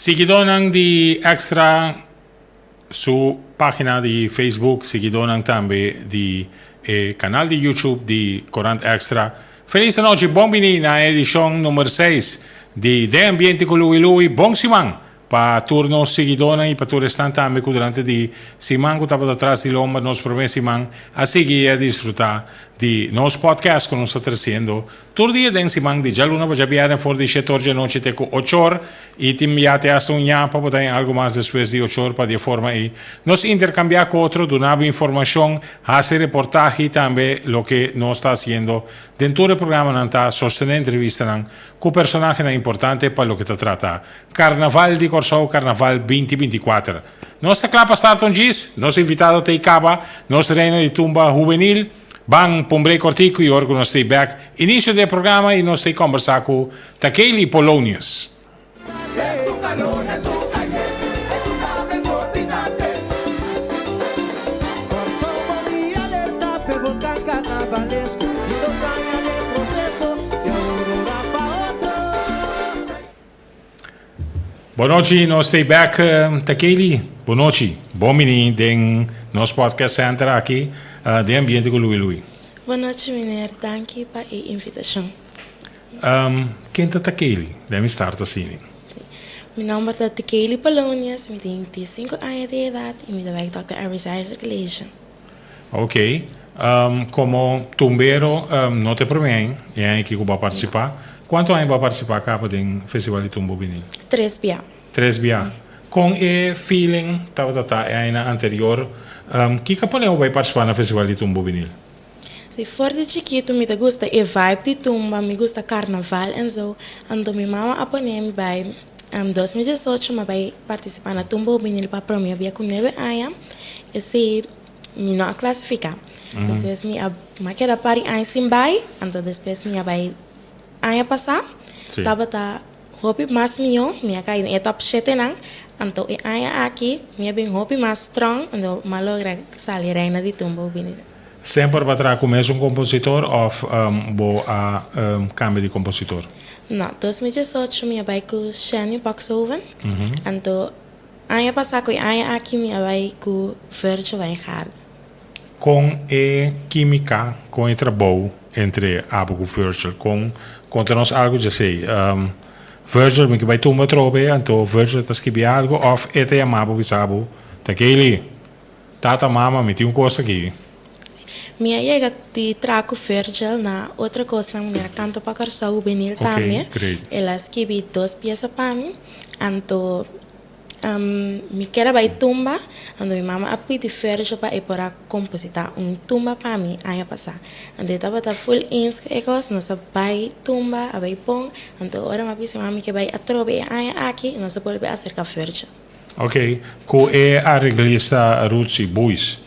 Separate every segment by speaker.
Speaker 1: Siguidónan di Extra su página di Facebook, siguidónan tambe di e kanal di YouTube di Korant Extra. Felis anochi, bon bini na e edishon number seis di Den Ambiente ku Louie Louie. Bon siman pa tur nos siguidónan i pa tur esnan tambe ku durante di siman ku tabata tras di lomba nos promé siman a sigui i a disfrutá di nos podcast ku nos ta tresiendo Tur dia den siman di djaluna pa djabièrnè for di shetor djanochi te ku ochor i tin bia te hasta un ña pa bo ta haña algu mas despues di ochor pa di e forma ei nos interkambiá ku otro, duna bo informashon, hasi reportahe i tambe loke nos ta hasiendo den tur e programanan ta sostené entrevistanan ku personahenan importante pa loke ta trata Karnaval di Kòrsou Karnaval 2024. Nos ta kla pa start un djis, nos invitado ta ei kaba, nos reina di tumba hubenil. Ban pa un break kortiku i ora ku nos ta bek inisio di e programa i nos ta kombersá ku Takeli Polonius. Bonochi, nos ta bek Takeli. Bonochi, bon bini den nos podcast center aki den ambiente ku Louie Louie.
Speaker 2: Bonochi meneer, danki pa e invitashon.
Speaker 1: Ken ta Takeli? Let me start asina.
Speaker 2: Mi nomber ta Takeli Polonius, mi tin 35 aña di edat i mi ta bai Dòkter Arbeidswijzer College.
Speaker 1: Ok, komo tumbero no ta e promé aña, e aña aki ku bo a partisipá. Kuantu aña bo a partisipá kaba den Festival di Tumba Hubenil?
Speaker 2: Tres bia.
Speaker 1: Tres bia. Kon e feeling tabata ta e añanan anterior? Kiko a pone bo bai partisipá na Festival di Tumba Hubenil?
Speaker 2: Si, for di chikitu mi ta gusta e vibe di tumba, mi gusta karnaval en zo. Anto mi mama a pone mi bai 2018 mi a bai partisipá na Tumba Hubenil pa promé bia ku nuebe aña. Esei mi no a klasifiká. Despues mi a mi a keda par di aña sin bai, anto despues mi a bai aña pasá. Tabata hopi mas mihó, mi a kai den e tòp shetenan. Anto e aña aki mi a bin hopi mas strong, anto mi a logra sali reina di Tumba Hubenil.
Speaker 1: Semper bo a traha ku mesun kompositor òf bo a kambia di kompositor?
Speaker 2: No, 2018 mi a bai ku Shenny Boxhoven, anto aña pasá ku e aña aki mi a bai ku Virgil Wijngaarden.
Speaker 1: Kon e kímika, kon e trabou entre abo ku Virgil? Kon, konta nos algu djesei. Virgil, mi ke bai tumba atrobe, anto Virgil ta skibi algu òf e ta yama bo bisa bo, Takeli, Tata, mama, mi tin un kos aki.
Speaker 2: Mi a yega di traha ku Virgil na otro kosnan manera Kanto pa Kòrsou Hubenil tambe. El a skibi dos piesa pa mi. Anto mi ker a bai tumba, anto mi mama a pidi Virgil pa e por a kompositá un tumba pa mi aña pasá. Anto e tabata full eens ku e kos, nos a bai tumba, a bai pon. Anto ora mi a bisa mami ke bai atrobe e aña aki, nos a bolbe aserka Virgil.
Speaker 1: Ok, ku e areglista Ruthsy Buys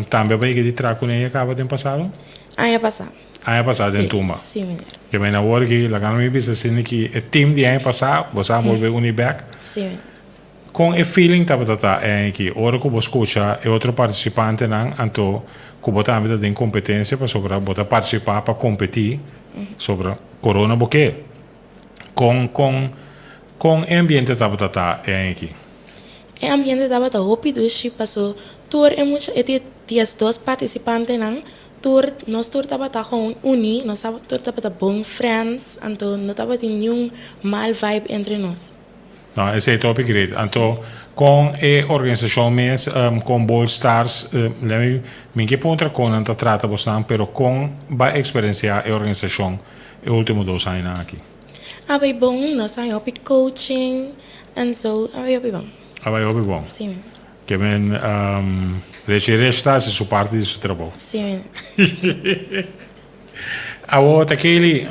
Speaker 1: tambe a bay di traha kuné ya kaba den pasado?
Speaker 2: Aña pasá.
Speaker 1: Aña pasá den tumba.
Speaker 2: Sí, meneer.
Speaker 1: Ke men awor ki laga mi bisa asina ki e team di aña pasá bo sa bolbe uni bek.
Speaker 2: Sí, meneer.
Speaker 1: Kon e feeling tabata ta e aña aki ora ku bo skucha e otro partisipantenan anto ku bo tambe ta den kompetensia pasobra bo ta partisipá pa kompetí sobra korona bo ke? Kon kon kon e ambiente tabata ta e aña aki?
Speaker 2: E ambiente tabata hopi dushi paso tur e mucha e di 12 partisipantenan tur nos tur tabata gewoon uni nos tur tabata bon friends anto no tabatin niun mal vibe entre nos.
Speaker 1: No, esei ta hopi great. Anto kon e organisashon mes kon Bold Stars let me mi ke puntra kon nan ta trata bosnan pero kon ba eksperensiá e organisashon e ultimo dos añanan aki?
Speaker 2: A bai bon, nos a haña hopi coaching en so a bai hopi bon.
Speaker 1: A bai hopi bon.
Speaker 2: Sí meneer.
Speaker 1: Ke men Rechi Rech ta hasi su parti di su trabou.
Speaker 2: Sí meneer.
Speaker 1: Awor Takeli,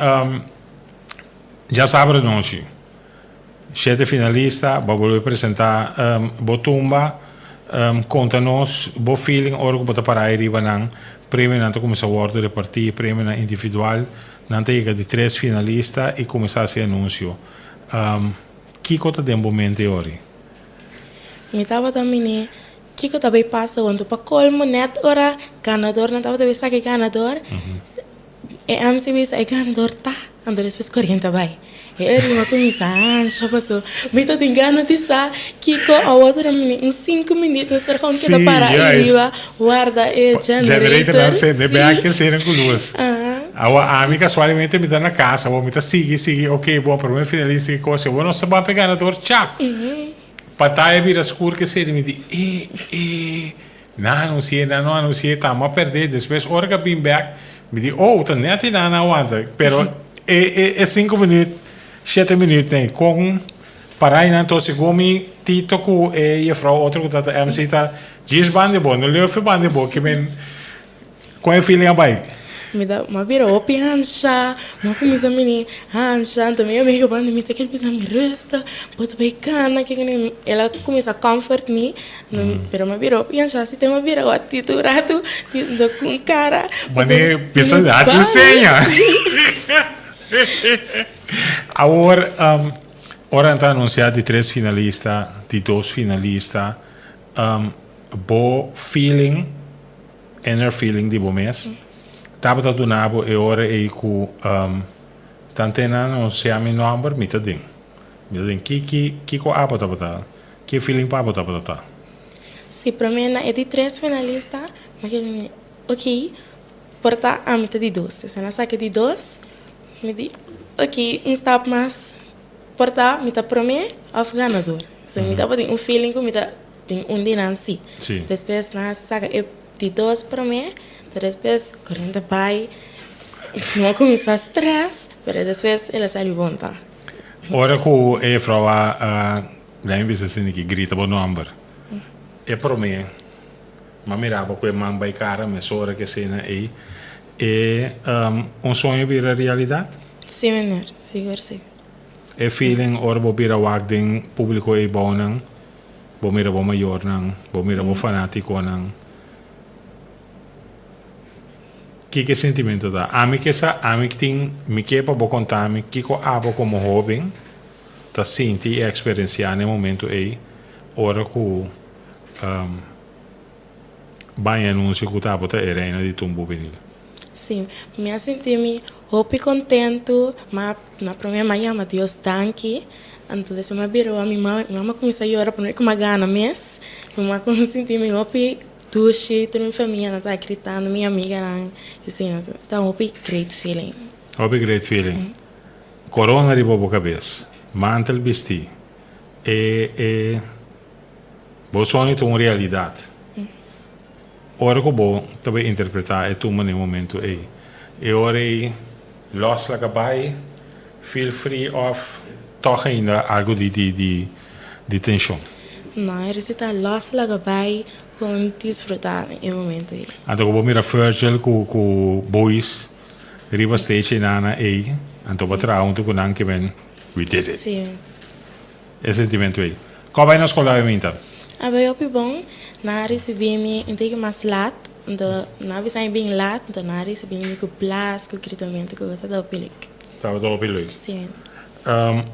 Speaker 1: djasabra nochi Shete finalista, bo a bolbe presenta bo tumba. Konta nos bo feeling ora ku bo ta para ei riba nan. Premionan ta kuminsá wòrdu repartí, premionan individual. Nan ta yega di tres finalista i kuminsá hasi anunsio. Kiko ta den bo mente e ora ei?
Speaker 2: Mi tabata mini kiko ta bay pasa wanto pa colmo net ora ganadornan tabata bay saki ganador e MC bisa e ganador ta. Anto despues koriente a bai. E rima a kuminsá ansha paso mi ta tin gana di sa kiko awor dura mi un sinku minüt nos ter gewoon keda para ariba warda e generator.
Speaker 1: Generator nan sende bek ke seren ku lus. Awor ami kasualmente mi ta na kas awor mi ta sigui sigui ok bon prome finalista ki kos awor nos ta ban pa e ganador chak pataya bira skur ke seri mi di e e Nan anunsi'é, nan no anunsi'é, ta amo a pèrdè. Despues ora ku a bin bèk, mi di, Oh, ta nèt i nan a wanta. Pero e e e sinku minüt, shete minüt nei, kon pará einan anto segun mi Tito ku e jefrou otro ku ta ta MC ta djis banda di bo, no leu fi banda di bo, ke men Kon e feeling a bai?
Speaker 2: Mi ta, mi a bira hopi hansha, mi a kuminsá mini hansha, anto mi amigo banda mi ta kere bisa mi resta, bo ta bai gana, kiko ni, el a kuminsá comfort mi, pero mi a bira hopi hansha, así te mi a bira wak Tito un ratu, Tito ku un kara,
Speaker 1: Mane bisa hasi un seña. Awor, ora nan ta anunsiá di tres finalista, di dos finalista, bo feeling Inner feeling di bo mes tabata duna bo e ora ei ku tante nan anunsiá mi nòmber mi ta den mi ta den ki ki kiko abo tabata ki feeling pa abo tabata ta?
Speaker 2: Si promé na e di tres finalista mi a kere ok por ta ami ta di dos dus nan a saka di dos mi di ok un stap mas por ta mi ta promé òf ganador so mi tabatin un feeling ku mi ta Den un di nan si.
Speaker 1: Sí.
Speaker 2: Despues nan a saka e di dos prome, ta despues corriente bai, no a cuminsa stress, pero despues el a sali bon ta.
Speaker 1: Ora cu e juffrouw a a laat mi bisa asina ki grita bo nomber, e prome m'a mira bo cu e man bai cara mesora cu e cena ey, e un soño bira realidad?
Speaker 2: Sí meneer, sigur sigur.
Speaker 1: E feeling ora bo bira wak den publico ey bounan. Bo mira bo mayornan, bo mira bo fanátikonan. Kiko e sentimentu ta? Ami ke sa, ami tin, mi ke pa bo konta mi kiko abo komo hóben ta sinti i eksperensiá na e momentu ei ora ku baña anunsio ku ta abo ta e reina di Tumbu Benil.
Speaker 2: Sí, mi a sinti mi hopi kontentu, ma na promé mi a yama Dios danki, anto despues mi a bira wak mi mama, mi mama a kuminsá yora promé ku mi a gana mes, mi a sinti mi hopi dushi, tur mi famianan ta gritando, mi amiganan, asina, ta un hopi great feeling.
Speaker 1: Hopi great feeling. Korona riba bo kabes, mantel bistí, e e bo soño ta un realidat. Ora ku bo ta bai interpretá e tumba na e momentu ei, e ora ei lòs laga bai, feel free òf tòg ainda algu di di di di tenshon?
Speaker 2: No, e resi ta lòs laga bai kon disfrutá e momentu ei.
Speaker 1: Anto ku bo mira Virgil ku ku Boys riba stage einana ei, anto bo traha huntu ku nan ke men we did it.
Speaker 2: Sí.
Speaker 1: E sentimentu ei. Kò bai na skol awe minta?
Speaker 2: A bai hopi bon. Nan a risibí mi un tiki mas lat. Anto nan a bisa mi bin lat, anto nan a risibí mi ku blas, ku gritamentu ku tabata hopi leuk.
Speaker 1: Tabata hopi leuk.
Speaker 2: Sí.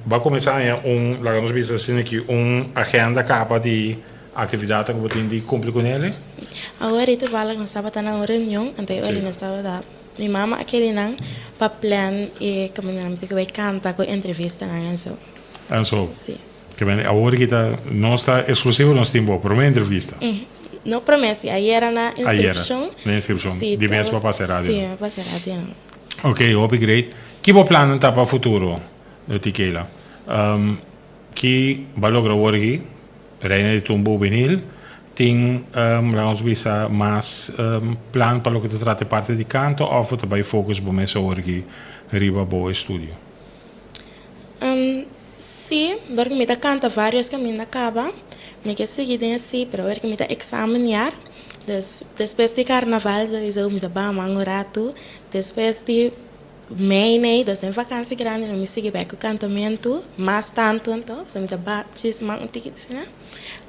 Speaker 1: Bo a kuminsá haña un, laga nos bisa asina aki, un agenda kaba di aktividatnan ku bo tin di kumpli ku nele?
Speaker 2: Awor ei toevallig nos tabata na un reunion, anto e ora nos tabata, mi mama a kere nan pa plan e kaminda nan mester ku bai kanta ku entrevistanan enzo.
Speaker 1: Enzo.
Speaker 2: Sí.
Speaker 1: Ke men awor ki ta nos ta exclusivo nos tin bo prome entrevista.
Speaker 2: No prome si ayera na inscripcion.
Speaker 1: Ayera na inscripcion.
Speaker 2: Si.
Speaker 1: Di mes pa pasa e radio.
Speaker 2: Si pa pasa e radio nan.
Speaker 1: Ok hopi great. Ki bo plannan ta pa futuro Tikela? Ki bo a logra awor aki Reina di Tumba Hubenil tin laga nos bisa mas plan pa loke ta trata e parti di kanto of bo ta bai focus bo mes awor aki riba bo estudio?
Speaker 2: Sí, dor ku mi ta kanta varios kaminda kaba, mi ke sigui den esei, pero awor ku mi ta eksamen yar, dus despues di karnaval souiso mi ta bama un ratu, despues di mei nei, dus den vakansi grandi lo mi sigui bai ku kantamentu mas tantu anto, pasobra mi ta ba djis man un tiki asina,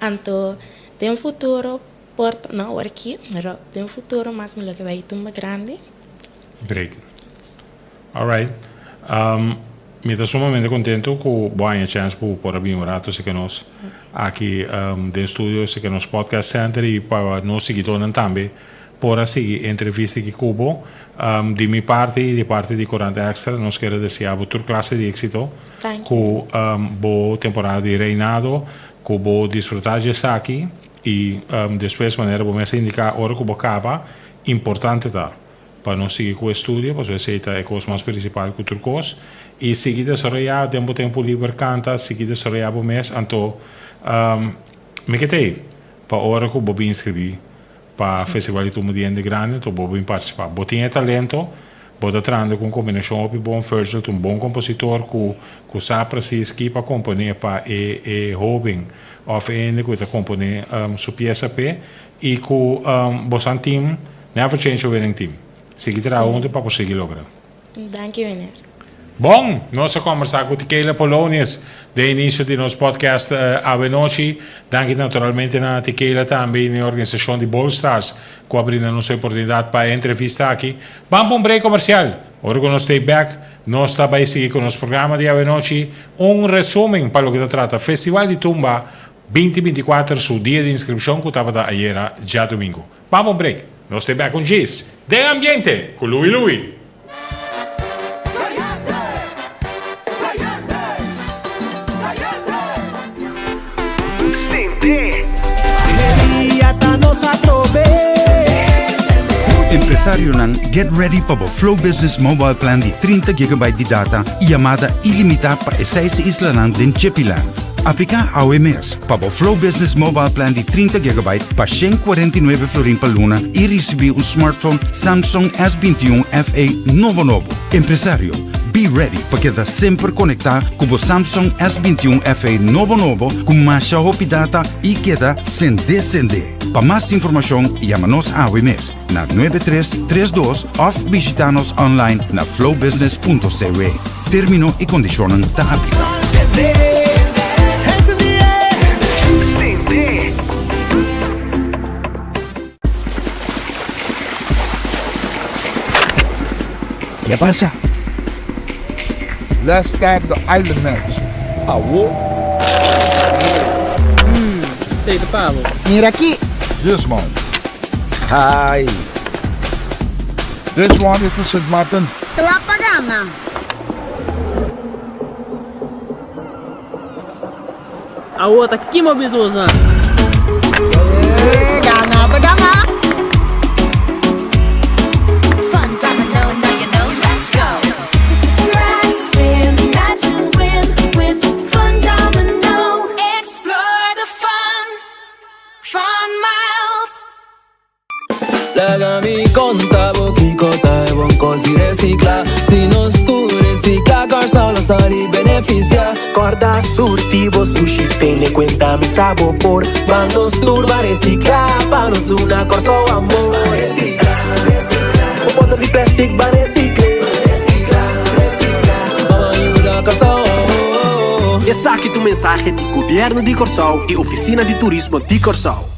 Speaker 2: anto den futuro por ta, no awor aki, pero den futuro mas mi lo ke bai tumba grandi.
Speaker 1: Great. Alright. Mi ta sumamente contento cu bo haña chance pa bo por a bin un rato esaki nos aki den studio, esaki nos podcast center y pa nos siguidornan tambe. por a sigui e entrevista aki ku bo. Di mi parti i di parti di Corant Extra nos kere desea bo tur klase di éksito ku bo temporada di reinado, ku bo disfrutá dje esaki i despues manera bo mes a indiká ora ku bo kaba, importante ta pa nos sigui ku estudio pasobra esei ta e kos mas prinsipal ku tur kos i sigui desaroyá den bo tempu liber kanta, sigui desaroyá bo mes anto mi ke ta ei pa ora ku bo bin inskribí pa Festival di Tumba di Hende Grandi anto bo bin partisipá. Bo tin e talento, bo ta trahando ku un kombinashon hopi bon, Virgil ta un bon kompositor ku ku sa presis ki pa komponé pa e e hóben òf e hende ku e ta komponé su piesa p'e i ku bosan team never change a winning team. Sigui traha huntu pa por sigui logra.
Speaker 2: Danki meneer.
Speaker 1: Bon, nos a kombersá ku Tikeila Polonius den inisio di nos podcast awenochi. Danki naturalmente na Tikeila tambe i na e organisashon di Bold Stars ku a brinda nos e oportunidat pa e entrevista aki. Ban pa un break komersial. Ora ku nos stay bek, nos ta bai sigui ku nos programa di awenochi, un resumen pa loke ta trata Festival di Tumba binti 24 su dia di inskripshon ku tabata ayera djadumingu. Ban pa un break. Nos ta bek un djis den ambiente ku Louie Louie.
Speaker 3: Empresarionan, get ready pa bo Flow Business Mobile Plan di 30 gigabyte di data y yamada ilimita pa e seis islanan den Chipiland. Aplica awe mes pa bo Flow Business Mobile Plan di 30 gigabyte pa 149 florin pa luna y ricibi un smartphone Samsung S21 FE nobo nobo. Empresario, be ready pa keda semper conecta cu bo Samsung S21 FE nobo nobo cu masha hopi data y keda sende sende. Pa mas informacion yama nos awe mes na 9332 of bishita nos online na flowbusiness.cw. Termino y condicionnan ta aplica.
Speaker 4: Ke pasa?
Speaker 5: Let's start the island match.
Speaker 4: Awo.
Speaker 6: Esei ta pa bo.
Speaker 4: Mira aki.
Speaker 5: This one.
Speaker 4: Ai.
Speaker 5: This one is for Sint Maarten.
Speaker 7: Kla pa gana.
Speaker 6: Awo ta kima bisbosan.
Speaker 7: Gana ta gana.
Speaker 8: Fun domino, now you know, let's go. Scratch, spin, match and win with Fun Domino. Explore the fun, fun miles.
Speaker 9: Laga mi konta bo kiko ta e bon kos di resiklá. Si nos tur resiklá, Kòrsou lo sali benefisiá.
Speaker 10: Kòrda surti bo sushi sene kuenta mi sa bo por.
Speaker 9: Ban nos tur ban resiklá pa nos duna Kòrsou amor.
Speaker 10: Ban resiklá, resiklá.
Speaker 9: Bo bòter di plèstik ban resikl'é.
Speaker 10: Ban resiklá, resiklá.
Speaker 9: Ban yuda Kòrsou.
Speaker 10: Esaki ta un mensahe di Gobièrnu di Kòrsou i Ofisina di Turismo di Kòrsou.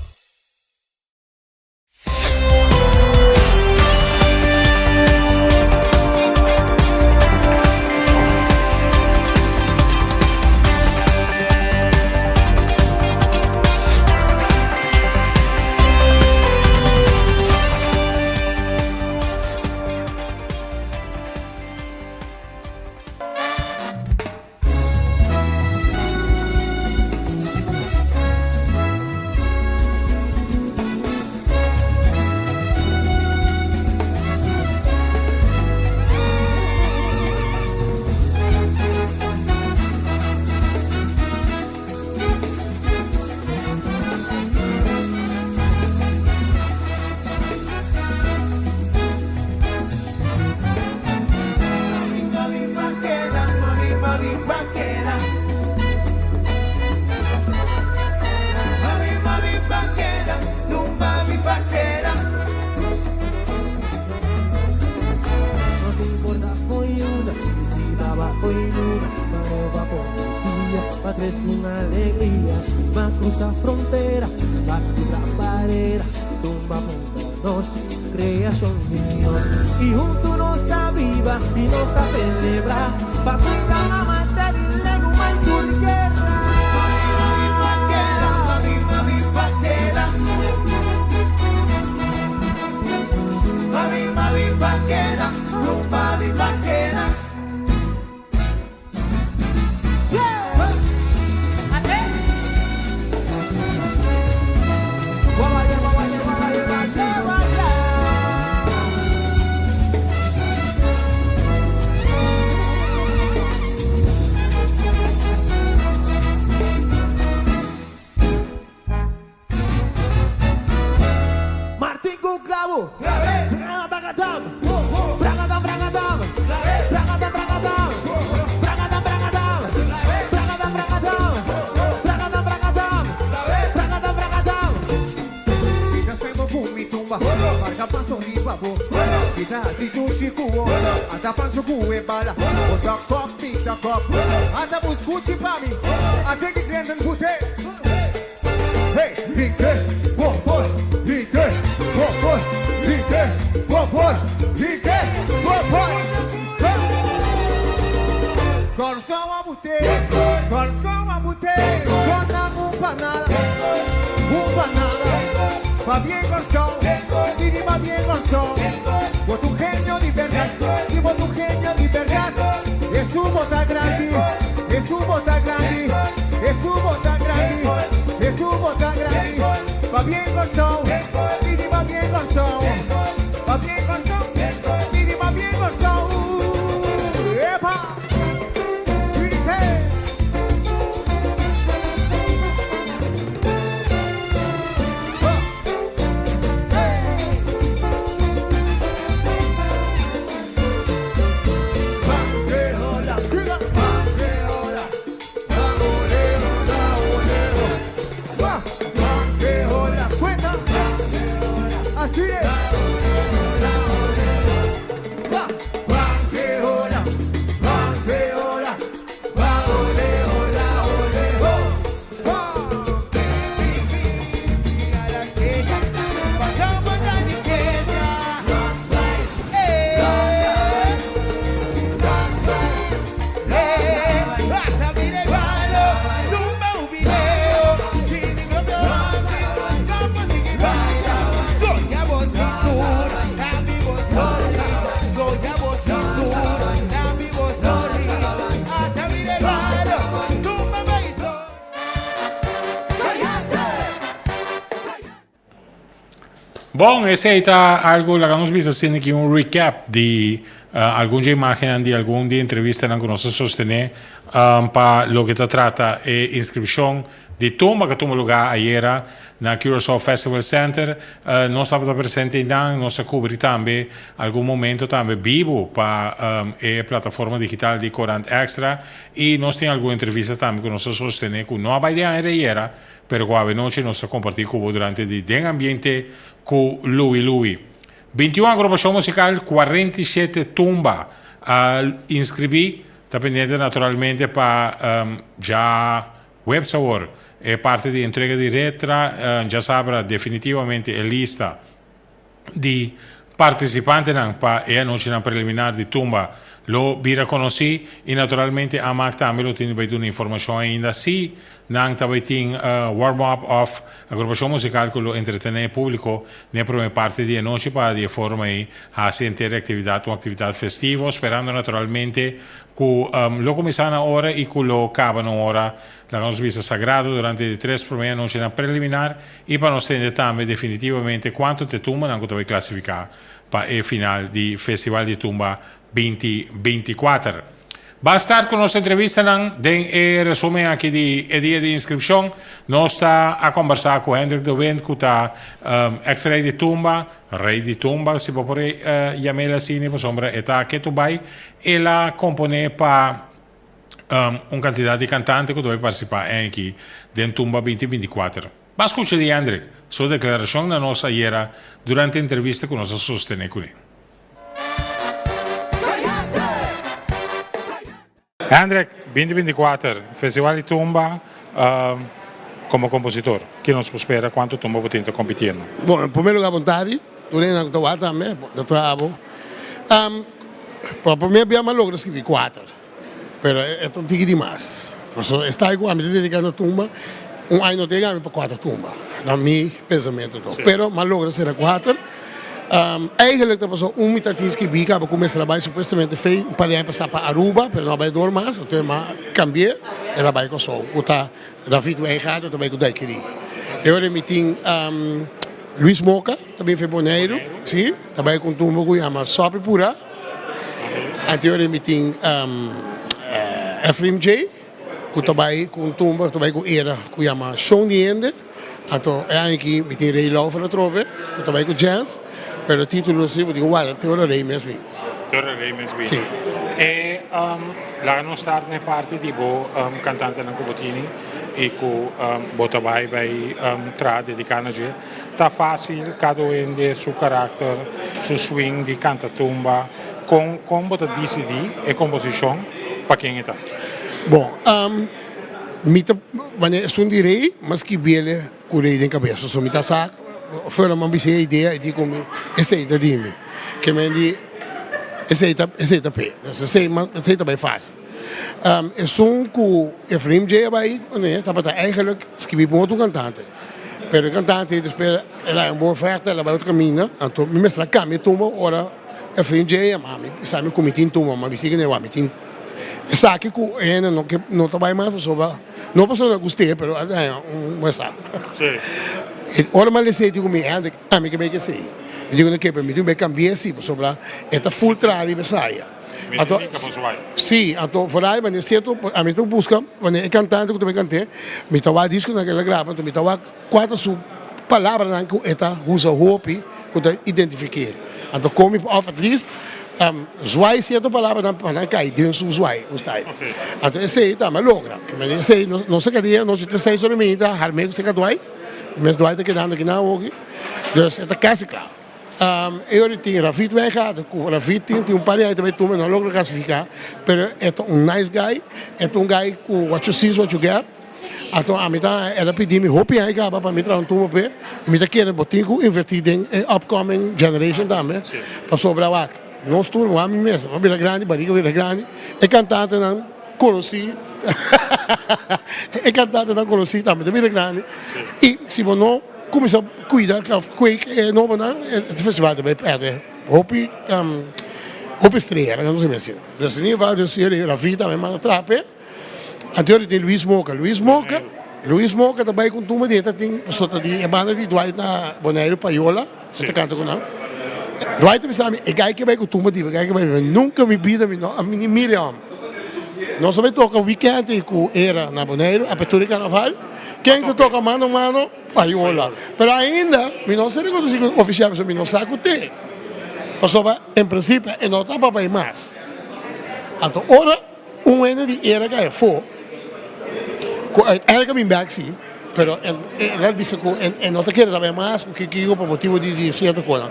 Speaker 11: Martin ku klabu. Branga brangadam. Brangadam brangadam. Brangadam brangadam. Brangadam brangadam. Brangadam brangadam. Brangadam brangadam. Brangadam brangadam.
Speaker 12: Kita sema ku mi tumba, marka paso riba bo. Kita hasi dushi ku wo, ata pancho ku e bala. O ta kop mi ta kop, ata buskuchi pa mi. Ate ki grenden pute. Hey, Rique, por, Rique, por, Rique, por, Rique, por.
Speaker 11: Kòrsou a but'é, Kòrsou a but'é, Kòrda un panada, un panada. Pabien Kòrsou, didi pabien Kòrsou. Bo ta un genio di bèrdat, si bo ta un genio di bèrdat. Hesus bo ta grandi, Hesus bo ta grandi, Hesus bo ta grandi, Hesus bo ta grandi. Pabien Kòrsou, didi pabien Kòrsou. Pabien Kòrsou, didi pabien Kòrsou. Epa!
Speaker 1: Bon, esei ta algo, laga nos bisa asina aki un recap di algun dje imagennan di algun di entrevistanan ku nos a sostené pa loke ta trata e inskripshon di tumba ku a tuma lugá ayera na Curaçao Festival Center. Nos tabata presente einan, nos a kubri tambe algun momento tambe bibu pa e plataforma digital di Corant Extra i nos tin algun entrevista tambe ku nos a sostené ku no a bai den aire ayera pero ku awenochi nos ta kompartí ku bo durante di Den Ambiente ku Louie Louie. 21 agrupashon musikal, 47 tumba a inskribí, ta pendiente naturalmente pa djaweps awor e parti di entrega di retra, djasabra definitivamente e lista di partisipantenan pa e anochinan preliminar di tumba lo bira konosí i naturalmente Amak tambe lo tin di bai duna informashon ainda si nan ta bai tin warm up òf agrupashon musikal ku lo entretené e públiko den e promé parti di e nochi pa di e forma ei hasi henter e aktividat un aktividat festivo sperando naturalmente ku lo kuminsá na ora i ku lo kaba na un ora laga nos bisa sagrado durante di tres promé anochinan preliminar I pa nos tende tambe definitivamente kuantu t'e tumbanan ku ta bai klasifiká pa e final di Festival di Tumba binti 24. Ba start ku nos entrevistanan den e resumen aki di e dia di inskripshon. Nos ta a kombersá ku Hendrik de Windt ku ta eks rei di tumba, rei di tumba si bo por yam'el asina pasobra e ta ketu bai. El a komponé pa un kantidat di kantante ku ta bai partisipá enki den Tumba binti 24. Ban skucha di Hendrik su deklarashon na nos ayera durante entrevista ku nos a sostené kuné. Hendrik, binti 24, Festival di Tumba, komo kompositor, ki nos por spera? Kuantu tumba bo tin ta kompitiendo?
Speaker 13: Bon, en primer lugar bon tardi, tur hende ku ta wak tambe, ta traha bo. Pa primer bia mi a logra skibi kuater. Pero e ta un tiki di mas. Pasobra e style ku ami ta dediká na tumba, un aña no ta yega ami pa kuater tumba, na mi pensamentu to. Pero mi a logra sera kuater. Eigenlijk ta pasobra un mi ta tin skibí kaba ku mester a bai supuestamente fei un par di aña pasá pa Aruba pero no a bai dor mas anto e a kambi'é el a bai Kòrsou ku ta David Wijngaard ta bai ku Daiquiri. E ora mi tin Luis Moca ta bin for Boneiru si ta bai ku un tumba ku yama Sòpi Pura. Anto e ora mi tin Efraim Jay ku ta bai ku un tumba ta bai ku era ku yama Shon di Hende. Anto e aña aki mi tin Ray Laufer atrobe ku ta bai ku Jens pero titulo si bo tin ku warda te ora Ray mes bin.
Speaker 1: Te ora Ray mes bin.
Speaker 13: Si.
Speaker 1: E laga nos start na e parti di bo kantantenan ku bo tini i ku bo ta bai bai traha dediká na dje. Ta fásil kada hende su karakter, su swing di kanta tumba. Kon kon bo ta disidí e komposishon pa ken e ta?
Speaker 13: Bon, mi ta manera esun di rei mas skibiele ku rei den kabes pasobra mi ta sa fuera mi a bisa e idea e di ku mi esei ta di mi ke men di esei ta esei ta p'e esei esei ta bai fásil. Esun ku Efraim Jay a bai kuné tabata eigenlijk skibi pa un otro kantante pero e kantante despues el a haña un bon oferta el a bai otro kaminda anto mi mester a kambia e tumba ora Efraim Jay a yama mi bisa mi ku mi tin tumba mi a bisa kuné wak mi tin Esaki ku hende no ke no ta bai mas pasobra no pasobra na gust'é pero a haña un wesa. Ora mi a lesa e di ku mi hende ami ke bai ke esei. Mi di ku no ke pero mi tin ku bai kambi'é si pasobra e ta ful traha riba esaya. Anto si anto foral manera sierto ami ta buska manera e kantante ku ta bai kant'é mi ta wak diskonan ku el a graba anto mi ta wak kua ta su palabranan ku e ta usa hopi ku ta identifik'é. Anto kon mi òf at least Zwaai cierto palabranan pa nan cay den su zwaai un style. Anto esey ta mi a logra. Esey nos a keda nos ta seis ora minita harmé cu seca Dwight. Mes Dwight ta kedando aki nan awoki. Dus e ta casi cla. E ora tin Rafit Wijngaard cu Rafit tin tin un par di aña ta bay tuma e no a logra clasifica pero e ta un nice guy. E ta un guy cu what you see is what you get. Anto ami ta el a pidi mi hopi aña caba pa mi traha un tumba p'e y mi ta kere bo tin cu inverti den e upcoming generation tambe pasobra wak nos tur wak mi mes a bira grandi bariga a bira grandi e cantantenan conoci e cantantenan conoci tambe ta bira grandi y si bo no cuminsa cuida of kweek e nobonan e festival ta bay perde hopi hopi estrella laga nos a mester dus in ieder geval dus Ravi tambe manda traha p'e. Anterior tin Luis Moca. Luis Moca, Luis Moca ta bai ku un tumba di e ta tin, pasobra ta di e banda di Dwight na Boneiru, Payola, e ta kanta ku nan. Dwight ta bisa mi, e gai ke bai ku tumba di, e gai ke bai, nunka mi bida mi no a ni mira e hòmber. Nos a bai toka wikènt ei ku era na Boneiru, apertura di karnaval, ken ta toka mano mano? Payola. Pero ainda mi no a ser rekonosí ofisial pasobra mi no sa ku te. Pasobra en prinsipio e no ta pa bai mas. Anto ora. Un hende di era ka afó ku uiteindelijk a bin bek si, pero el a bisa ku e no ta kere ta bai mas ku kiko pa motibu di sierto kosnan.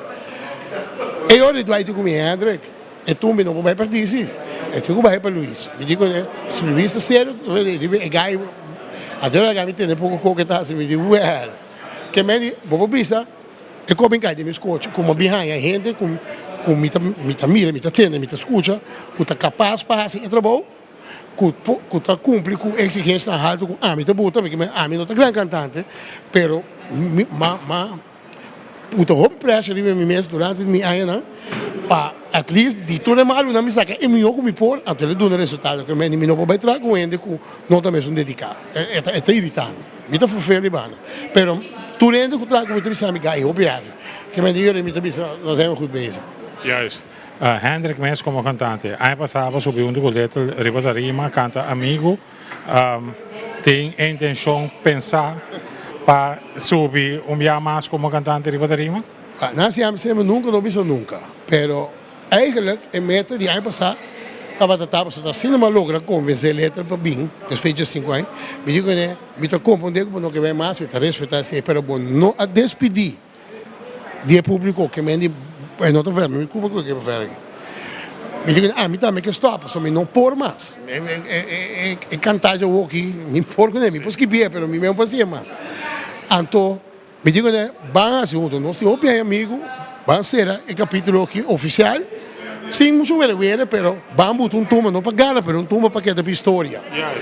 Speaker 13: E ora di Dwight di ku mi, Hendrik, e tumbe no por bai pèrdí si, e tin ku bai pa Luis. Mi di kuné, si Luis ta serio, e gai, anto e gai mi tende poko koko e ta hasi, mi di, wèl, ke men di, bo por bisa. E koben kai den mi skochi ku mi haña hende ku ku mi ta mi ta mira, mi ta tende, mi ta skucha ku ta kapas pa hasi e trabou, ku ku ta kumpli ku eksigensianan haltu ku ami ta buta, pasobra ami no ta gran kantante, pero mi ma ma puta hopi pressure riba mi mes durante mi añanan pa at least di tur e malunan mi saka e mihó ku mi por, anto el a duna resultado ku mi no por bai traha ku hende ku no ta mesun dediká, e ta e ta irita mi. Mi ta fufel di banda. Pero tur hende ku traha ku mi ta bisa mi gai hopi heavy. Ke men di yori mi ta bisa nos zijn we goed bezig.
Speaker 1: Juist. Hendrik mes komo kantante aña pasá bo subi huntu ku Little riba tarima kanta Amigu. Tin e intenshon pensá pa subi un bia mas komo kantante riba tarima?
Speaker 13: Nan siempre siempre nunka no bisa nunka. Pero Eigenlijk e meta di aña pasá tabata ta pasobra asina mi a logra konvensé Letra pa bin despues di sinku aña. Mi di kuné, mi ta komprondé ku bo no ke bai mas, mi ta respetá esei, pero bo no a despidí di e públiko ke men di e no ta vèr, mi kuba ku e ke vèr aki. Mi di kuné, ami tambe ke stòp pasobra mi no por mas. E kantashi awoki mi por kuné, mi por skibié pero mi no por hasié mas. Anto. Mi di kuné, ban hasi huntu, nos tin hopi aña amigu, ban sera e kapítulo aki ofisial. Sin mucho were were, pero ban buta un tumba, no pa gana, pero un tumba pa keda pa historia.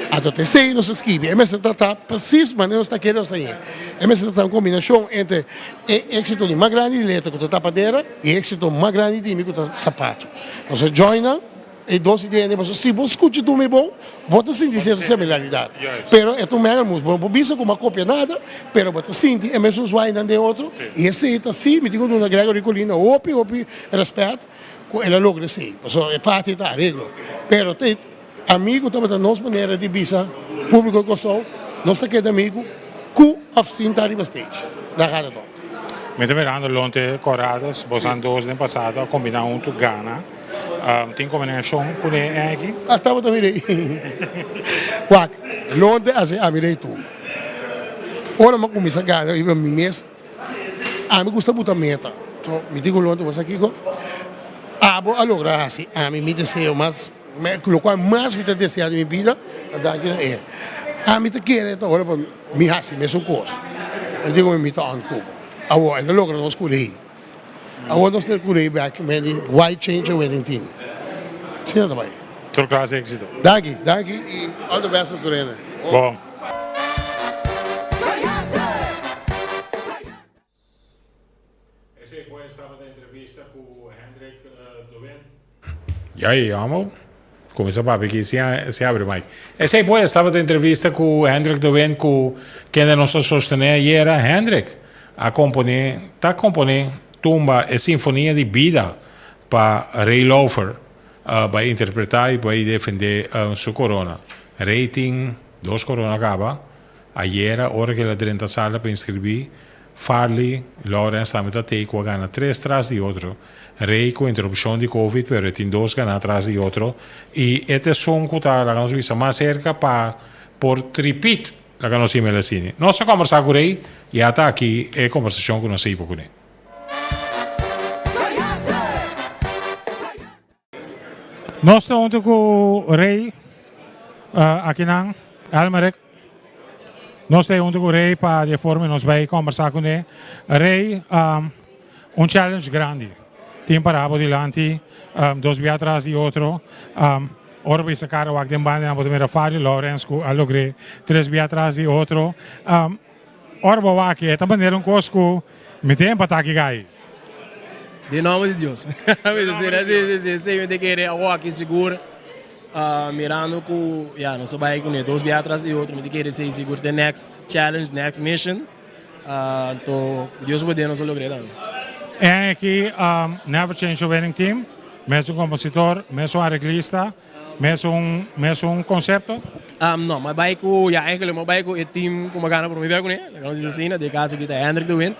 Speaker 13: Anto ta esei nos a skibi. E mester ta ta precies manera nos ta kere nos ta yen. E mester ta ta un kombinashon entre e éksito di mas grandi di letra ku ta tapadera i e éksito mas grandi di mi ku ta sapato. Nos a join nan. E dos ideanan pasobra si bo skucha tur mi bon, bo ta sinti sierto similaridat. Pero e ta un mengelmoes. Bo no por bisa ku bo a kopia nada, pero bo ta sinti e mesun zwainan den otro. I esei ta si, mi tin ku duna Gregory Colina hopi hopi rèspèt ku el a logra esei. Pasobra e parti ta areglo. Pero ta e amigu tabata nos manera di bisa públiko di Kòrsou, nos ta keda amigu ku òf sin ta riba stage. Daar gaat het om.
Speaker 1: Mi ta mirando Lonte Corrades, bosan dos den pasado a kombiná huntu gana. Tin kombinashon ku ne aki?
Speaker 13: A tabata mi rei. Wak, Lonte a se ami rei tur. Ora mi a kuminsá gana riba mi mes, ami gusta buta meta. So, mi di ku Lonte, bo sa kiko? Abo a logra hasi ami mi deseo mas, lokual mas mi ta deseá den mi bida, ta danki na e. Ami ta kere ta ora pa mi hasi mesun kos. El di ku mi, mi ta on ku bo. Awor, el a logra nos ku rei. Awor nos ta kuri bek men di Why Change a Winning Team. Asina ta bai.
Speaker 1: Tur klas éxito.
Speaker 13: Danki, danki y all the best na tur hende.
Speaker 1: Bon. Esei pues tabata entrevista ku Hendrik de Windt. Ya e amo. Kuminsá papia aki sin sin abri mic. Esei pues tabata entrevista ku Hendrik de Windt ku kende nos a sostené ayera. Hendrik a komponé, ta komponé tumba e sinfonia di bida pa Ray Lauffer bai interpretá i bai defendé su korona. Ray tin dos korona kaba. Ayera ora ku el a drenta sala pa inskribí, Farley Lawrence tambe ta tei ku a gana tres tras di otro. Rey ku interupshon di Covid pero e tin dos ganá tras di otro i e ta esun ku ta laga nos bisa mas serka pa por tripit laga nos himel asini. Nos a kombersá ku Rey i ata aki e kombersashon ku nos a hiba kuné. Nos ta huntu ku Rey akinan, Elmerick. Nos ta huntu ku Rey pa di e forma nos bai kombersá kuné. Rey, un challenge grandi tin pará bo dilanti, dos bia tras di otro. Ora bo bisa kara wak den banda nan bo ta mira Fario Lawrence ku a logr'é tres bia tras di otro. Ora bo wak e ta manera un kos ku mi ta empatá ki gai.
Speaker 6: Den nomber di Dios. Si, si, si, mi ta kere awor aki sigur mirando ku ya nos a bai kuné dos bia tras di otro mi ta kere esei sigur ta e next challenge, next mission. Anto ku Dios poder nos a logr'é tambe.
Speaker 1: En aki Never Change a Winning Team, mesun kompositor, mesun areglista. Mesun mesun konsepto?
Speaker 6: No, mi a bai ku, ya eigenlijk mi a bai ku e team ku mi a gana prome bia kuné, laga nos bisa asina, den e kaso aki ta Hendrik de Windt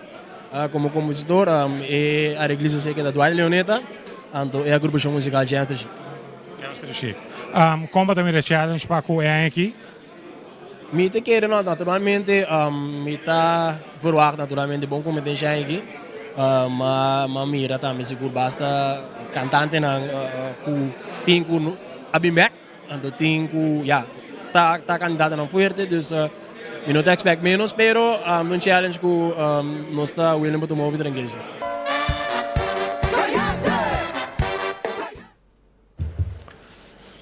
Speaker 6: komo kompositor, e areglista seke ta Dwight Leoneta, anto e agrupashon musikal Jester Chic.
Speaker 1: Jester Chic. Kon bo ta mira e challenge pa ku e aña aki?
Speaker 6: Mi ta kere no, naturalmente mi ta verwacht naturalmente bon competencia aki, ma ma mira tambe sigur basta cantantenan cu tin cu a bin bek, anto tin cu ya ta ta candidatonan fuerte, dus mi no ta expect menos, pero un challenge cu nos ta willing pa tuma hopi trankil si.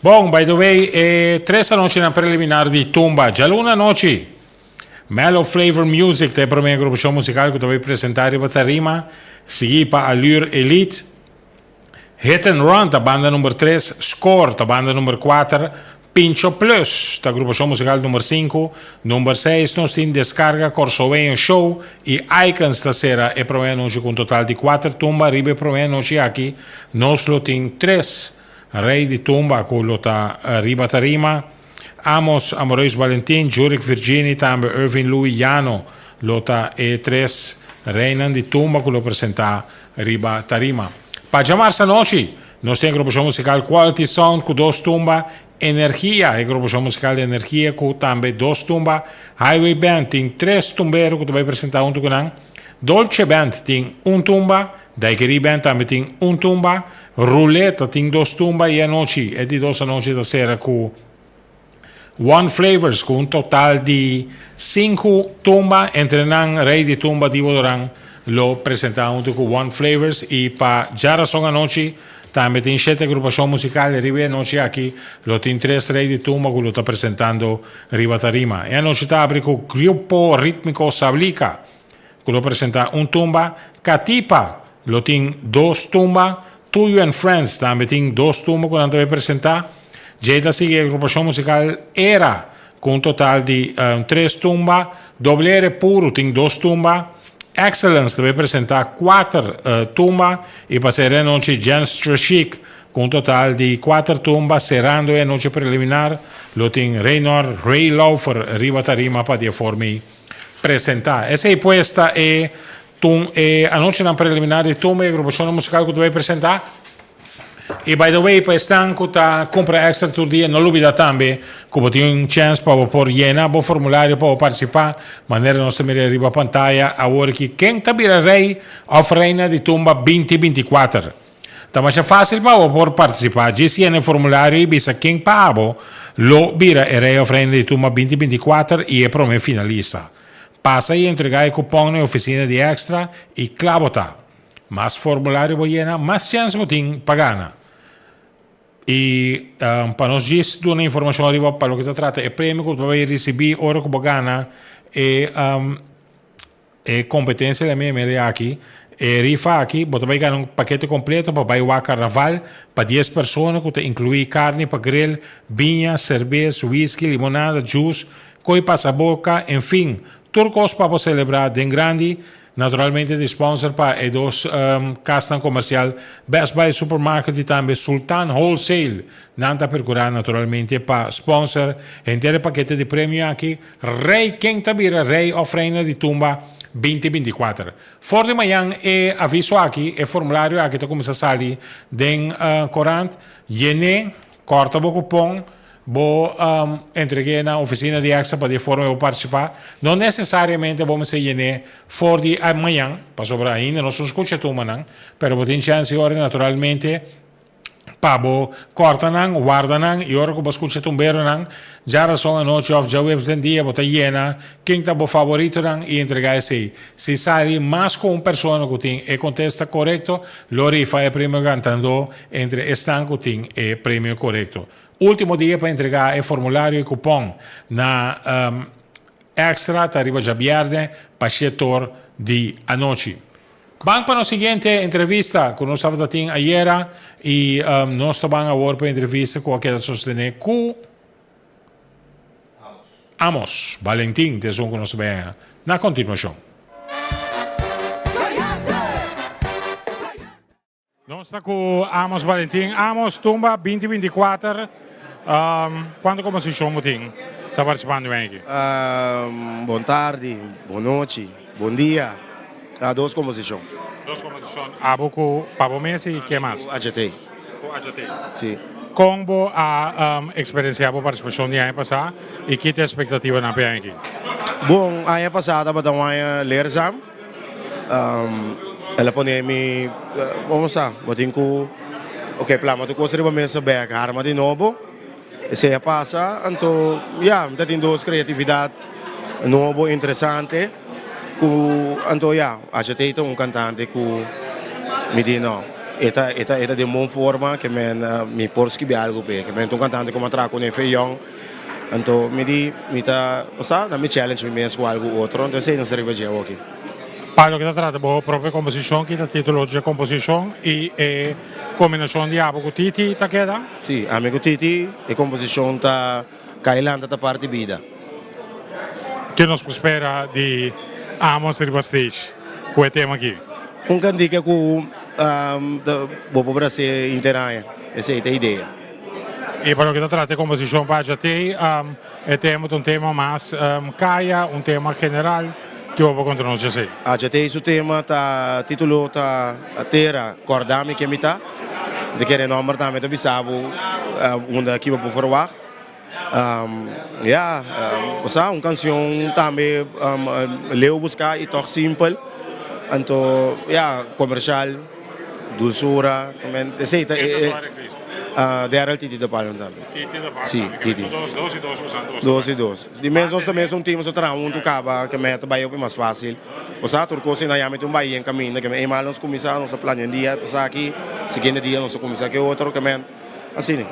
Speaker 1: Bon, by the way, e tres anochinan preliminar di Tumba djaluna anochi, Mellow Flavor Music ta e prome agrupashon musikal ku ta bai presentá riba tarima, sigui pa Allure Elite, Hit and Run ta banda number tres, Score ta banda number kuater, Pincho Plus ta agrupashon musikal number sinku, number seis nos tin Descarga Kòrsoueño Show i Icons ta sera e prome anochi ku un total di kuater tumba. Riba e prome anochi aki nos lo tin tres Rei di tumba ku lo ta riba tarima, Amos Amoreus Valentin, Jurick Virgini tambe Irvin Louis Llano lo ta e tres reinan di tumba ku lo presentá riba tarima. Pa djamarsa anochi nos tin e grupashon musikal Quality Sound ku dos tumba, Energia, e grupashon musikal di Energia ku tambe dos tumba, Highway Band tin tres tumbero ku ta bai presentá huntu ku nan, Dolce Band tin un tumba, Daiquiri Band tambe tin un tumba, Ruleta tin dos tumba i anochi e di dos anochi ta sera ku One Flavors ku un total di sinku tumba. Entre nan Rei di Tumba Divo Doran lo presenta huntu ku One Flavors i pa djarason anochi. Tambe tin shete agrupashon musikal riba e anochi aki. Lo tin tres rei di tumba ku lo ta presentando riba tarima. E anochi ta abri ku Grupo Ritmiko Sablika ku lo presenta un tumba. Katipa lo tin dos tumba. Tuyo and Friends tambe tin dos tumba ku nan ta bay presenta. Djei ta sigui e agrupashon musikal Era ku un total di tres tumba. Doble R Puro tin dos tumba. Excellence ta bay presenta kuater tumba y pa sera e anochi Jens Chic ku un total di kuater tumba. Serando e anochi preliminar lo tin Raynor Ray Laufer riba tarima pa di e forma ei presenta. Esei pues ta e Tun e anochinan preliminar di tumba e agrupacionnan musical cu ta bay presenta. Y by the way, pa esnan cu ta cumpra extra tur dia, no lubida tambe cu bo tin un chance pa bo por yena bo formulario pa bo participa, manera nos ta mira riba pantaya awor aki ken ta bira rey of reina di tumba binti 24. Ta masha facil pa bo por participa, djis yena e formulario y bisa ken pa abo lo bira e rey of reina di tumba binti 24 y e prome finalista. Pasa i entregá e kupòn na e ofisina di Extra i kla bo ta. Mas formulario bo yena, mas chèns bo tin pa gana. I pa nos djis duna informashon ariba pa loke ta trata e premio ku bo ta bai risibí ora ku bo gana e e kompetensia di MML aki, e rifa aki, bo ta bai gana un pakete kompleto pa bai wak karnaval pa dies persona ku ta inkluí karni pa grill, biña, serbes, whisky, limonada, juice, Koe pasa boka, en fin, tur kos pa bo selebrá den grandi, naturalmente di sponsor pa e dos kasnan komersial Best Buy Supermarket i tambe Sultan Wholesale. Nan ta perkurá naturalmente pa sponsor henter e pakete di premio aki, Rei ken ta bira rei òf reina di tumba 2024. For di mañan e aviso aki, e formulario aki ta kuminsá sali den korant, yen'é, kòrta bo kupon, Bo entreg'é na oficina di Extra pa di e forma bo participá. No necesariamente bo mester yen'é for di mañan, pasobra ainda nos no scucha tumanan, pero bo tin chance ora naturalmente pa bo corta nan, warda nan y ora cu bo scucha tumberonan, djarason anochi of djaweps den dia bo ta yena ken ta bo favoritonan y entregá esey. Si sali mas cu un persona cu tin e contesta corecto, lo rifa e premio gantandó entre esnan cu tin e premio corecto. Ultimo dia pa entregá e formulario i kupòn na Extra ta riba djabièrnè pa shetor di anochi. Ban pa nos siguiente entrevista ku nos tabata tin ayera i nos ta ban awor pa e entrevista ku a keda sostené ku Amos Valentin, ta esun ku nos ta bai haña na kontinuashon. Nos ta ku Amos Valentin. Amos, Tumba 2024, kuantu komposishon bo tin ta partisipando wen aki?
Speaker 14: Bon tardi, bon nochi, bon dia. Dos komposishon.
Speaker 1: Dos komposishon. Abo ku pa bo mes i ke mas?
Speaker 14: Ku HT.
Speaker 1: Ku HT.
Speaker 14: Si.
Speaker 1: Kon bo a eksperensiá bo partisipashon di aña pasá i ki ta e espektativanan pa e aña aki?
Speaker 14: Bon, aña pasá tabata un aña leerzaam. El a pone mi, bo sa, bo tin ku, ok, plama tur kos riba mesa bek, harma di nobo. Esei a pasa, anto ya, mi ta tin dos kreatividat nobo, interesante, ku anto ya, HT ta un kantante ku mi di no, e ta e ta e ta den bon forma ke men mi por skibi algu p'e, ke men ta un kantante ku mi a traha kuné fe yòn. Anto mi di, mi ta, bo sa, na mi challenge mi mes ku algu otro, anto esei nos ta riba dje awoki.
Speaker 1: Pa loke ta trata bo propio komposishon, ki ta titulo dje komposishon i e kombinashon di abo ku Titi ta keda?
Speaker 14: Si, ami ku Titi, e komposishon ta Kai Lanta ta parti bida.
Speaker 1: Ke nos por spera di Amos riba stage ku e tema aki?
Speaker 14: Un kantika ku bo por bras'é henter aña, esei ta e idea.
Speaker 1: I pa loke ta trata e komposishon pa HT, e tema ta un tema mas kaya, un tema general, ki bo por konta nos djesei?
Speaker 14: HT su tema ta titulo ta Tera, kòrda mi ken mi ta. Mi ta kere e nòmber tambe ta bisa bo unda ki bo por ferwagt. Ya, bo sa un kanshon tambe leu buská i tòg simpel. Anto ya, komershal, dulsura, esei ta e. Daryl Titi de Palm tambe.
Speaker 1: Titi de Palm
Speaker 14: Si,
Speaker 1: tambe.
Speaker 14: Titi.
Speaker 1: Dos, dos y dos pasan dos.
Speaker 14: Dos y dos. Di mes nos ta mes un team, nos ta traha huntu kaba, ke meta bai hopi mas fácil. Osea tur kos na yami ta un bai en kaminda, ke men eenmaal nos kuminsá, nos ta plania un dia pasa aki, siguiente dia nos ta kuminsá ke otro, ke men asina.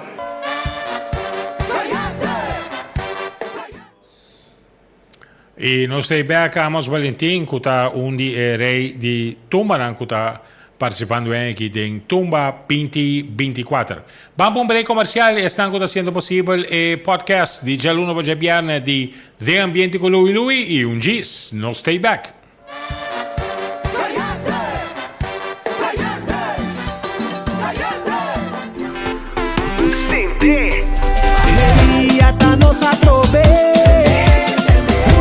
Speaker 1: I nos ta e bek Amos Valentin ku ta un di e rei di tumbanan ku ta partisipando aki den Tumba binti 24. Ban pa un break komersial, esnan ku ta hasiendo posibel e podcast di djaluna pa djabièrnè di Den Ambiente ku Louie Louie i un djis. Nos ta e bek.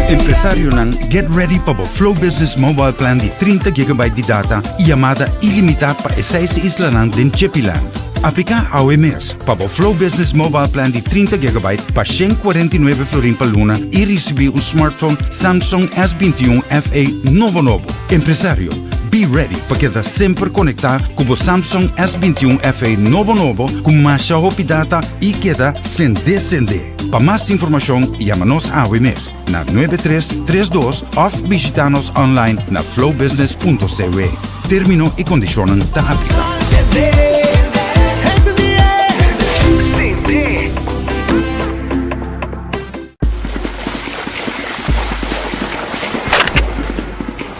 Speaker 3: Empresarionan, get ready pa bo Flow Business Mobile Plan di 30 gigabyte di data y yamada ilimita pa e seis islanan den Chepiland. Aplica awe mes pa bo Flow Business Mobile Plan di 30 gigabyte pa 149 florin pa luna y ricibi un smartphone Samsung S21 FE nobo nobo. Empresario, be ready pa keda semper konektá ku bo Samsung S21 FE nobo nobo ku masha hopi data i keda sendé sendé. Pa mas informashon yama nos awe mes na 9332 òf bishitá nos online na flowbusiness.cw. Término i kondishonnan ta apliká.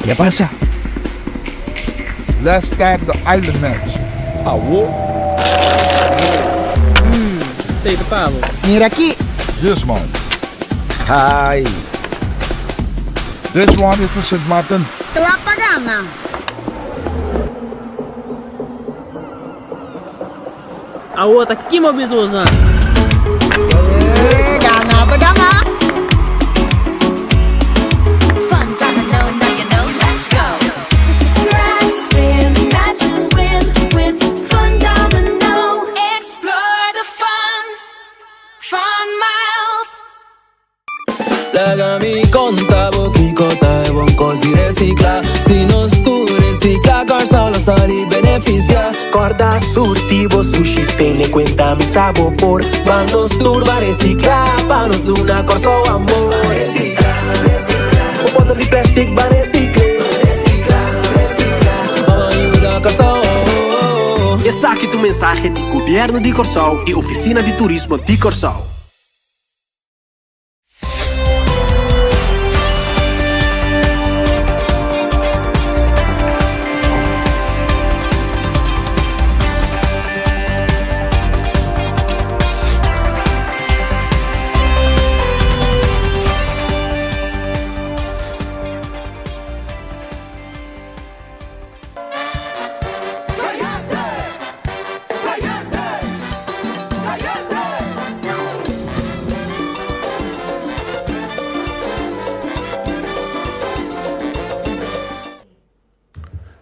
Speaker 4: Ke pasa?
Speaker 5: Let's start the island match.
Speaker 4: Awo.
Speaker 6: Hmm, sei ta pa bo.
Speaker 7: Mira aki.
Speaker 5: This one.
Speaker 4: Hi.
Speaker 5: This one is for Sint Maarten.
Speaker 7: Kla pa gana.
Speaker 6: Awo ta kima bisa bosan.
Speaker 7: Gana ta gana!
Speaker 8: Fun domino, now you know, let's go. Scratch, spin, match and win with Fun Domino. Explore the fun, fun miles.
Speaker 9: Laga mi konta bo kiko ta e bon kos di resiklá. Si nos tur resiklá, Kòrsou lo sali benefisiá.
Speaker 10: Kòrda surti bo sushi sene kuenta mi sa bo por. Ban nos tur ban resiklá pa nos duna Kòrsou amor. Ban resiklá, resiklá. Bo bòter di plèstik ban resikl'é. Ban resiklá, resiklá.
Speaker 9: Ban yuda Kòrsou.
Speaker 10: Esaki ta un mensahe di Gobièrnu di Kòrsou i Ofisina di Turismo di Kòrsou.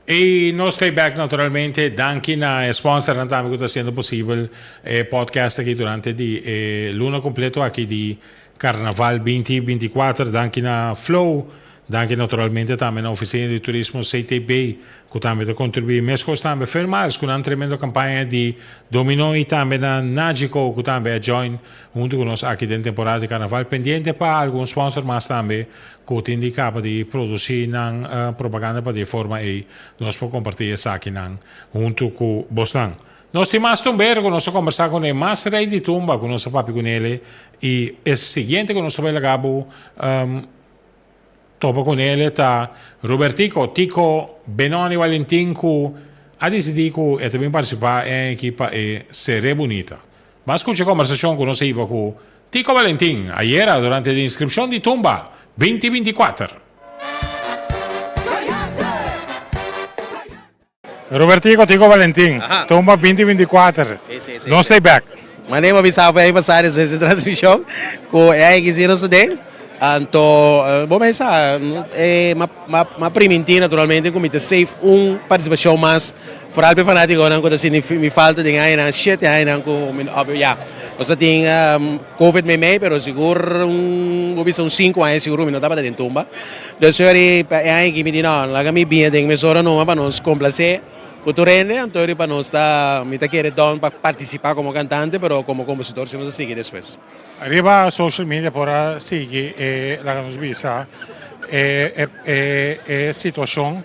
Speaker 1: Y nos ta back naturalmente. Danki na sponsornan tambe cu ta haciendo posibel e podcast aki durante di e luna completo aki di Carnaval 2024. Danki na Flow. Danki naturalmente tambe na Oficina di Turismo CTB cu tambe ta contribui. Mescos tambe Fair Miles cu nan tremendo campaña di Domino y tambe na Nagico cu tambe a join hunto cu nos aki den temporada di Carnaval. Pendiente pa algun sponsor mas tambe cu tin di caba di produci nan propaganda pa di e forma ey nos por comparti esakinan hunto cu bosnan. Nos tin mas tumbero cu nos a combersa cu ne, mas rey di tumba cu nos a papia cu nele y e siguiente cu nos ta bay laga bo Topa ku nele ta Robertico Tico Benoni Valentin ku a disidí ku e ta bin partisipá en ekipa e Seré Bunita. Ban skucha e kombersashon ku nos a hiba ku Tico Valentin ayera durante di inskripshon di Tumba 2024. Robertico Tico Valentin, Tumba 2024, nos ta bek.
Speaker 14: Mane bo bisa awe pasa despues di transmision ku e a ekisi nos ta den. Anto bo mesa m'a priminti naturalmente ku mi ta save un partisipashon mas foral pa e fanatikonan ku ta sinti mi falta den añanan shete añanan ku mi ya nos ta tin covid meimei pero sigur un bo bisa un sinku aña sigur ku mi no tabata den tumba. Dus sorry pa e aña aki mi di no, laga mi biña den mesora numa pa nos complacé. Ku tur hende, anto riba nos ta, mi ta kere don pa partisipá komo kantante, pero komo kompositor si nos a sigui despues.
Speaker 1: Riba social media por a sigui e, laga nos bisa, e e e situashon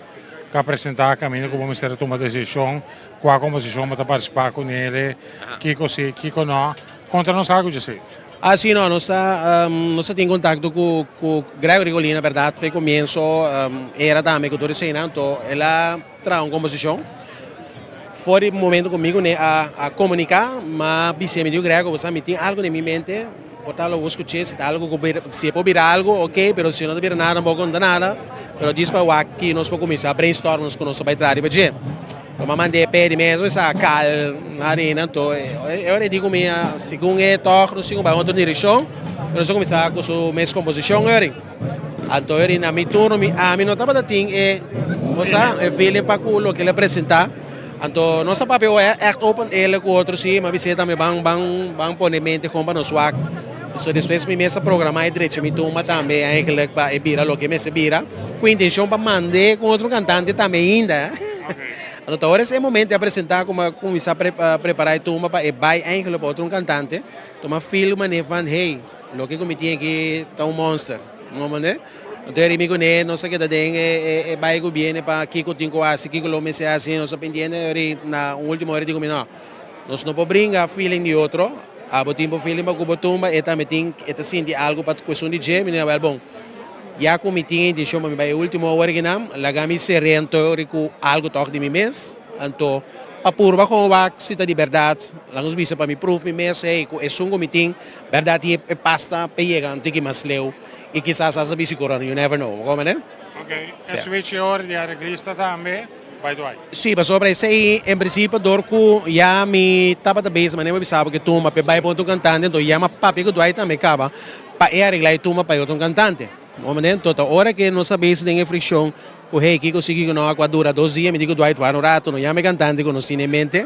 Speaker 1: ku a presentá kaminda ku bo mester a tuma desishon kua komposishon bo ta partisipá kunele, kiko si, kiko no. Konta nos algu djesei.
Speaker 14: Ah si no, nos ta nos ta tin kontakto ku ku Gregory Colina bèrdat fe komienso era tambe ku tur eseinan anto el a traha un komposishon for di momento ku mi kuné a a komuniká m'a bis'é mi diu Grego bo sa mi tin algu den mi mente por ta lo bo skuch'é si ta algu ku si e por bira algu ok pero si no ta bira nada tampoco no ta nada pero djis pa wak ki nos por kuminsá brainstorm nos ku nos ta bai traha riba dje. Lo m'a mand'é pedi mes mesa kal harina anto e ora e di ku mi segun e tòg nos tin ku bai otro direkshon pero nos a kuminsá ku su mes komposishon ori. Anto ori na mi turno mi ami no tabata tin e bo sa e feeling pa ku loke el a presentá. Anto nos a papia oi ègt open eerlijk ku otro si m'a bis'é tambe ban ban ban pone mente kon pa nos wak. So despues mi mes a programá e drecha mi tumba tambe eigenlijk pa e bira loke mester bira ku intenshon pa mand'é ku otro kantante tambe ainda. Anto ta ora esei momento e a presentá ku mi a kuminsá prepará e tumba pa e bai eigenlijk pa otro un kantante, tuma feel manera van hey, loke ku mi tin aki ta un monster, no mane? Anto eri mi kuné nos a keda den e bai ku biene pa kiko tin ku hasi, kiko lo mester hasi, nos a pendiente eri na un ultimo ora di ku mi no, nos no por bringa feeling di otro, abo tin bo feeling pa ku bo tumba, e tambe tin, e ta sinti algu pa ku esun di dje, mi no wèl bon. Ya ku mi tin e intenshon pa mi bai e ultimo ora kinan, laga mi ser'é anto ora ku algu tòg di mi mes. Anto pa purba kon wak si ta di bèrdat, laga nos bisa pa mi pruf mi mes, hey, ku esun ku mi tin bèrdat tin e pasta pa yega un tiki mas leu i kisas hasta bisti korona, you never know, bo komprende?
Speaker 1: Ok, e switch e ora di areglista tambe bai Dwight.
Speaker 14: Sí, pasobra esei en prinsipio dor ku ya mi tabata bezig, manera mi a bisa bo ku e tumba pa e bai pa otro kantante, anto ya mi a papia ku Dwight tambe kaba. Pa e areglá e tumba pa e otro kantante. Bo mende? Enton ta ora ke nos a bes den e frikshon ku hey kiko si kiko no a ku a dura dos dia mi di ku Dwight wak un rato no yama e kantante ku nos tin den mente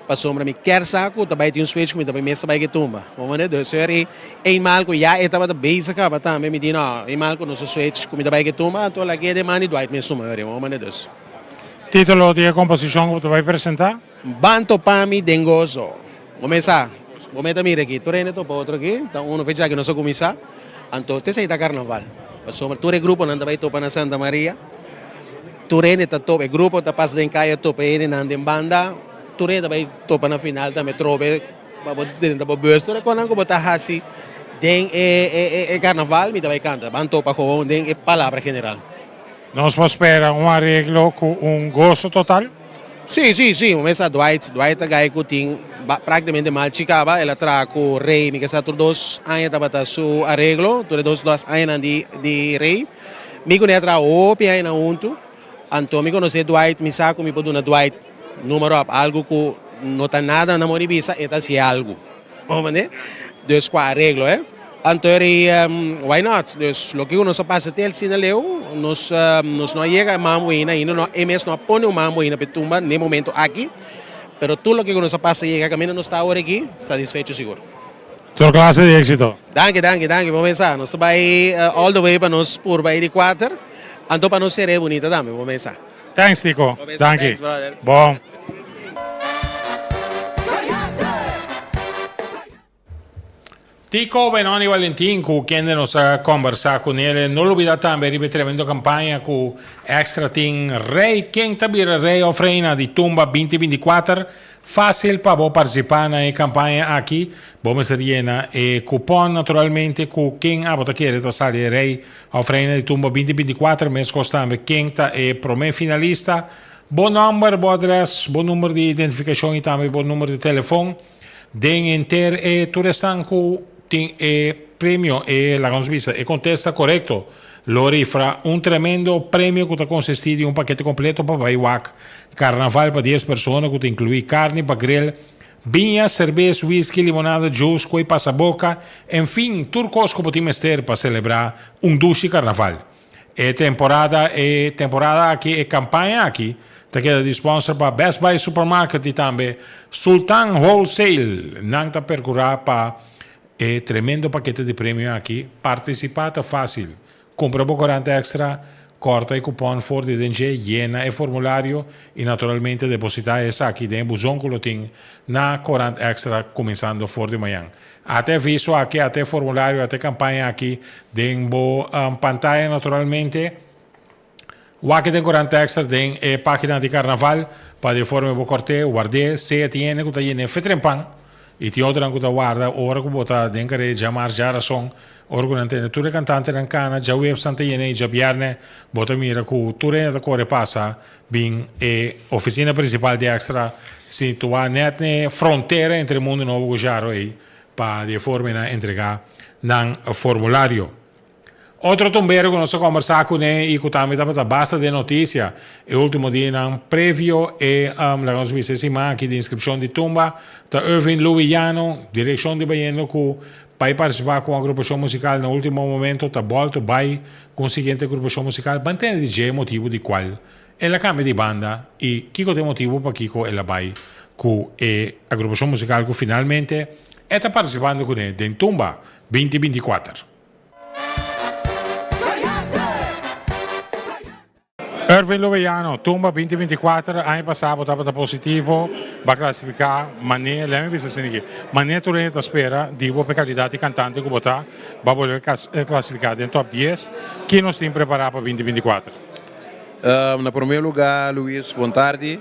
Speaker 14: pasobra mi kier sa ku ta bai tin un switch ku mi ta bai mes ta bai ku e tumba. Bo mende? Dus eri eenmaal ku ya e tabata bezig kaba tambe mi di no eenmaal ku nos a switch ku mi ta bai ku e tumba anto lag'é den man di Dwight mes tuma eri. Bo mende? Dus.
Speaker 1: Titulo di e komposishon ku bo ta bai presentá?
Speaker 14: Ban topa mi den goso. Bo mes sa, bo mes ta mira aki, tur hende topa otro aki, ta uno fecha aki nos a kuminsá, anto te esei ta karnaval. Pasobra tur e gruponan ta bai topa na Santa Maria, tur hende ta topa, e grupo ta pasa den kaya topa e hendenan den banda, tur hende ta bai topa na final tambe trobe pa bo drenta bo bus, tur e kosnan ku bo ta hasi den e karnaval mi ta bai kanta, ban topa gewoon den e palabra general.
Speaker 1: Nos por spera un areglo ku un goso total?
Speaker 14: Sí, sí, sí. Un mesa Dwight, Dwight ta gai ku tin práktikamente mal chikaba. El a traha ku Rey, mi ke sa tur dos aña tabata su areglo, tur e dos dos añanan di di Rey. Mi kuné a traha hopi añanan huntu. Anto mi konosé Dwight, mi sa ku mi por duna Dwight número òf algu ku no ta nada na moni bisa, e ta hasié algu. Bo mende? Dus kua areglo eh. Anto eri why not? Dus loke ku nos a pasa te asina leu, nos nos no a yega e mambo ainda, ainda no e mes no a pone un mambo ainda pa e tumba n'e momento aki, pero tur loke ku nos a pasa yega kaminda nos ta awor aki, satisfecho sigur.
Speaker 1: Tur klase di éksito.
Speaker 14: Danki, danki, danki. Bo mesa, nos ta bai all the way pa nos purba e di kuater, anto pa nos sere bunita tambe, bo mesa.
Speaker 1: Thanks Tico. Danki.
Speaker 14: Thanks brother.
Speaker 1: Bon. Tico Benoni Valentin ku kende nos a kombersá kuné. No lubidá tambe riba e tremendo kampaña ku Extra tin Rei Ken ta bira Rei òf Reina di Tumba binti binti kuater. Fásil pa bo partisipá na e kampaña aki. Bo mester yena e kupòn naturalmente ku ken abo ta kere ta sali e Rei Òf Reina di Tumba binti binti kuater, meskos tambe ken ta e promé finalista, bo nòmber, bo adrès, bo number di identifikashon i tambe bo number di telefon. Den henter e tur esnan ku tin e premio, e laga nos bisa, e kontesta korekto, lo rifra un tremendo premio ku ta konsistí di un pakete kompleto pa bai wak karnaval pa dies persona ku ta inkluí karni pa grill, Biña, serbes, whisky, limonada, juice, koe pasaboka, en fin, tur kos ku bo tin mester pa selebrá un dushi karnaval. E temporada e temporada aki, e kampaña aki, ta keda di sponsor pa Best Buy Supermarket i tambe Sultan Wholesale. Nan ta perkurá pa e tremendo pakete di premio aki. Partisipá ta fásil. Kumpra bo korant èkstra. Kòrta e kupòn for di den dje, yena e formulario i naturalmente depositá esaki den e buzon ku lo tin na Korant Extra kuminsando for di mañan. Ata e aviso aki, ata e formulario, ata e kampaña aki den bo pantaya naturalmente. Wak den Korant Extra den e página di Karnaval pa di forma bo kòrt'é, ward'é, sea tin hende ku ta yen'é fetrempan i tin otronan ku ta warda ora ku bo ta den kareda djamars djarason ora ku nan tende tur e kantantenan kana djaweps nan ta yen'é i djabièrnè bo ta mira ku tur hende ta kore pasa bin e ofisina prinsipal di Extra situá nèt n'e frontera entre Mundu Nobo ku Jaro ei pa di e forma ei nan entregá nan formulario. Otro tumbero ku nos a kombersá kuné i ku tambe tabata basta den notisia e último dianan previo e laga nos bisa e siman aki di inskripshon di tumba ta Irving Louis-Llano, direkshon di bayendo ku pa e partisipá ku un agrupashon musikal na último momento ta bòlto bai ku un siguiente agrupashon musikal. Ban tende di dje e motibu di kual el a kambia di banda i kiko ta e motibu pakiko el a bai ku e agrupashon musikal ku finalmente e ta partisipando kuné den tumba binti 24. Ervin Lovellano, tumba 2024, aña pasá bo tabata positivo, bo a klasifiká mané, lèmi bisa asina aki, mané tur hende ta spera di bo pa e kalidat di kantante ku bo ta, bo a bolbe klasifiká den top dies, ki nos tin prepará pa 2024?
Speaker 15: Na promé lugá Luis, bon tardi.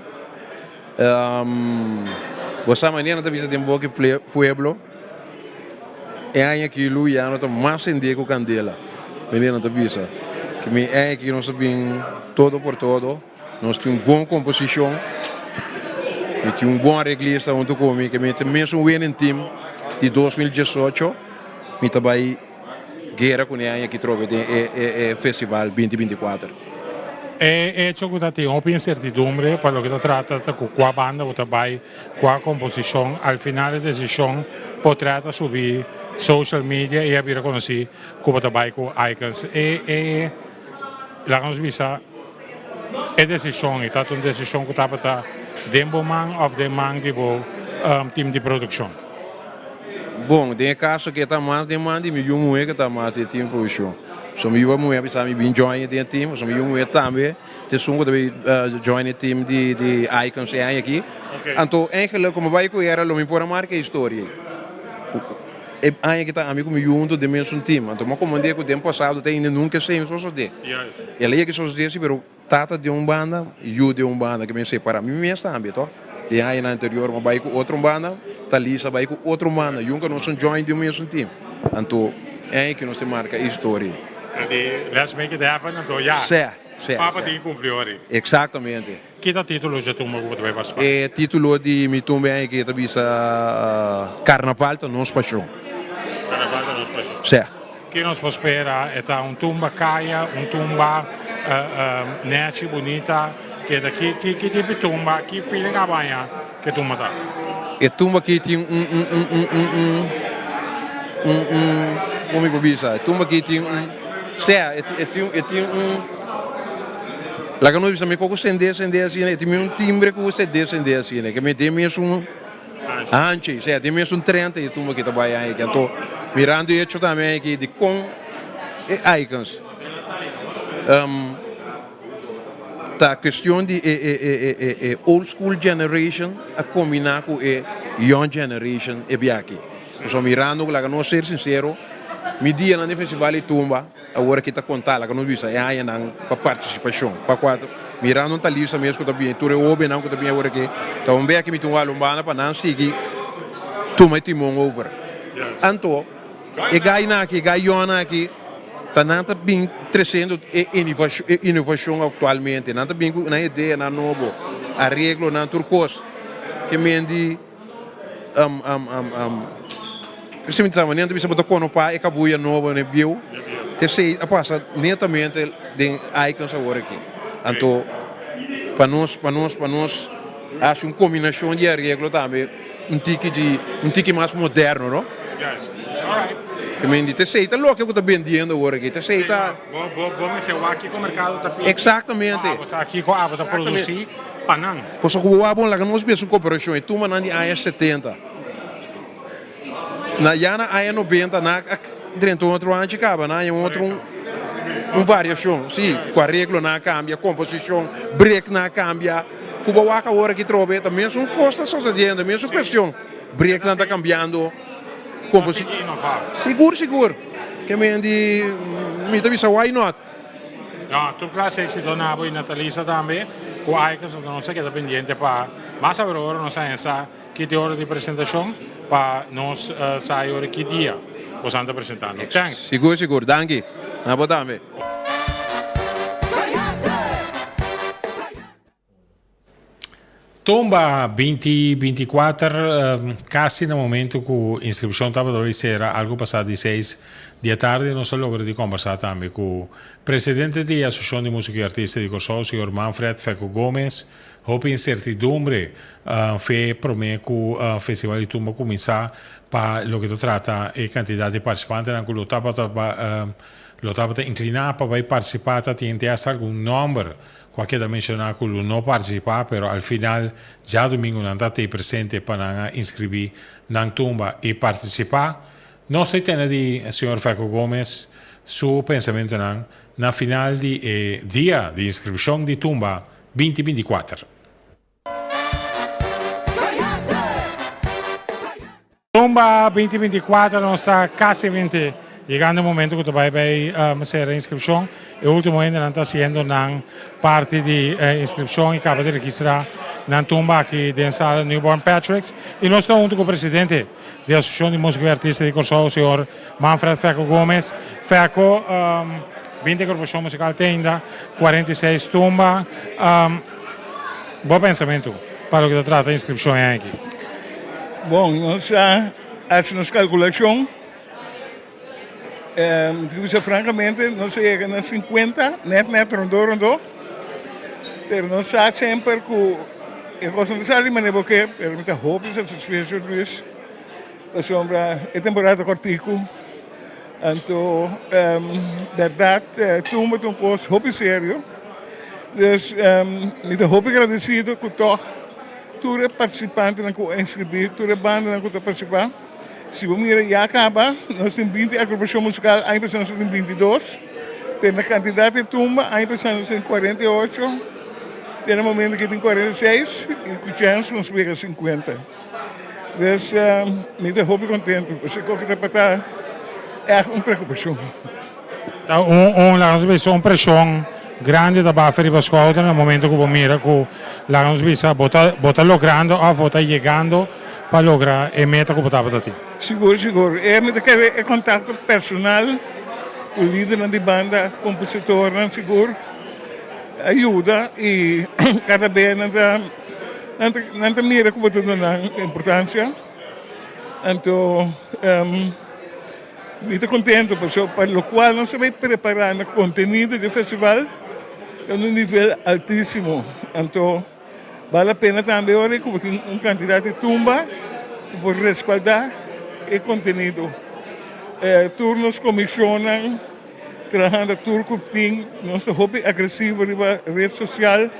Speaker 15: Bo sa manera nan ta bisa den boki pueblo. E aña aki Luiano ta mas sendé ku kandela. Manera nan ta bisa. Ki mi e aña aki nos ta bin todo por todo. Nos tin un bon komposishon. Mi tin un bon areglista huntu ku mi. Ke mi ta mesun winning team di 2018. Mi ta bai. Guera ku ne aña aki trobe den e festival 2024.
Speaker 1: E echo ku ta tin hopi insertidumbre pa loke ta trata ta ku kua banda bo ta bai, kua komposishon, al final e desishon potrèt a subi social media i a bira konosí ku bo ta bai ku Icons. E e laga nos bisa e desishon i ta un desishon ku tabata den bo man òf den man di bo team di produkshon?
Speaker 15: Bon, den e kaso ke ta mas den man di mi yu muhé ke ta mas den team produkshon. So mi yu muhé a bisa mi bin join den e team, so mi yu muhé tambe ta esun ku ta bin join e team di di Icons e aña aki. Anto eigenlijk komo bai ku era lo mi por a marka e historia ei. E aña aki ta ami ku mi yu huntu den mesun team. Anto mi a komand'é ku den pasado te ainda nunka esei no sosodé. El a yega sosodé si pero Tata di un banda, yu di un banda ke men separa. Mi mes tambe to. Den añanan anterior mi a bai ku otro banda, Talisa a bai ku otro banda. Yunka nos a join di un mesun team. Anto aña ke nos a marka e historia.
Speaker 1: Di let's make it happen anto ya.
Speaker 15: Sè, sè,
Speaker 1: Papa
Speaker 15: sè.
Speaker 1: tin kumpli ori.
Speaker 15: Eksaktamente.
Speaker 1: Ki ta titulo dje tumba ku bo ta bai partisipá?
Speaker 15: E titulo di mi tumba e aña aki ta bisa Karnaval ta nos pashon.
Speaker 1: Karnaval ta nos pashon.
Speaker 15: Sè.
Speaker 1: Ki nos por spera? E ta un tumba kaya, un tumba nechi, bunita. Keda ki ki ki tipo di tumba, ki feeling a baña ke tumba ta?
Speaker 15: E tumba aki tin un un un un un un un un como mi por bisa? E tumba aki tin un sea e tin e tin un laga nos bisa mi poco sende sende asina e tin un timbre cu sende sende asina ke mi den mes un Hanchi, sea, den mesun trend e tumba ki ta bai aña aki. Anto, mirando e hecho tambe aña aki di kon e icons ta cuestion di e old school generation a combina cu e young generation e biaha aki. Pasobra mirando, laga nos ser sincero, mi dianan di festival di tumba, Awor aki ta konta laga nos bisa e añanan pa partisipashon pa kua mirando un talista mes ku ta bini tur e hobennan ku ta bini awor aki ta un beki mi tin un wal un banda pa nan sigui tuma e timon over. Anto e gainan aki e gaionnan aki ta nan ta bin tresiendo e inovashon aktualmente nan ta bin ku nan ideanan nobo areglonan tur kos ke men di. Esei mi ta sa, niente bisa bo ta konopa e kabuya nobo n'e bieu. Esei a pasa netamente den Icons awor aki. Anto pa nos, pa nos, pa nos hasi un kombinashon di areglo tambe un tiki di, un tiki mas moderno, no? Te men di esei ta loke ku ta bendiendo awor aki. Esei ta.
Speaker 1: Bo mester wak kiko merkado ta pidi.
Speaker 15: Eksaktamente.
Speaker 1: Pa abo sa kiko abo ta produsí. Pa nan.
Speaker 15: Pasobra ku bo wak bon laga nos bisa un koperashon e tumanan di aña 70 na ya na aña 90 nan a drenta un otro anchi kaba nan haña un otro un. Un variashon, si, ku areglonan a kambia, komposishon, breknan a kambia. Ku bo wak awor aki trobe ta mesun kos ta sosediendo, mesun kuestion. Breknan ta kambiando, komposi. Sigur, sigur. Ke men di mi ta bisa why not?
Speaker 1: No, tur klase éksito na bo i Natalisa tambe ku Aikens nos a keda pendiente pa mas awe ora nos a hesa. Ki te ora di presentacion pa nos sa e ora ki dia bosan ta presentando. Thanks.
Speaker 15: Sigur sigur danki na bo tambe.
Speaker 1: Tumba 2024 casi na momento cu inscripcion tabata bay cera algo pasa di seis di e tardi nos a logra di combersa tambe cu presidente di Asociacion di Musico y Artista di Corsou señor Manfred Feco Gomez. Hopi insertidumbre fe prome ku Festival di Tumba kuminsá pa loke ta trata e kantidat di partisipantenan ku lo tabata lo tabata inkliná pa bai partisipá. Ta tin te asta algun nòmber ku a keda menshoná ku lo no partisipá, pero al final djadumingu nan ta tei presente pa nan a inskribí nan tumba i partisipá. Nos ta tende di señor Feco Gomez su pensamentunan na final di e dia di inskripshon di tumba 2024. Tumba 2024 nos ta casi mente yegando e momento cu ta bay bay cera inscripcion. E ultimo hendenan ta haciendo nan parti di inscripcion y caba di registra nan tumba aki den sala Newborn Patrick's. Y nos ta hunto cu presidente di Asociacion di Musico y Artista di Corsou, señor Manfred Feco Gomez. Feco, 20 agrupacion musical te ainda, 46 tumba. Bo pensamentu pa loke ta trata inscripcion e aki?
Speaker 16: Bon, nos a haci nos calculacion. Mi ta bisa francamente nos a yega na 50, net net rondó rondó. Pero nos sa semper cu e cos no ta sali manera bo ke, pero mi ta hopi satisfecho Luis. Pasobra e temporada ta kòrtiku, anto bèrdat tumba ta un kos hopi serio. Dus mi ta hopi gradesido ku tòg tur e partisipantenan ku a inskribí, tur e bandanan ku ta partisipá. Si bo mira ya kaba nos tin 20 agrupashon musikal, aña pasá nos tin 22, pero na kantidat di tumba aña pasá nos tin 48, te na momento aki tin 46 i ku chèns nos por yega 50. Dus mi ta hopi kontentu pasobra koki ta pata ègt un preokupashon.
Speaker 1: Ta un un laga nos bisa un preshon grandi ta bafa riba skouder na momento ku bo mira ku laga nos bisa bo ta bo ta logrando òf bo ta yegando pa logra e meta ku bo tabata tin.
Speaker 16: Sigur sigur e mi ta kere e kontakto personal ku lidernan di banda, kompositornan sigur a yuda i kada bes nan ta. Nan ta mira ku bo ta duna nan importansia. Anto mi ta kontento pasobra pa lokual nos a bai prepará na kontenido di e festival ta na un nivel altísimo. Anto bal la pena tambe ora ku bo tin un kantidat di tumba ku por respaldá e kontenido. Tur nos komishonnan trahando tur ku tin nos ta hopi agresivo riba ret sosial.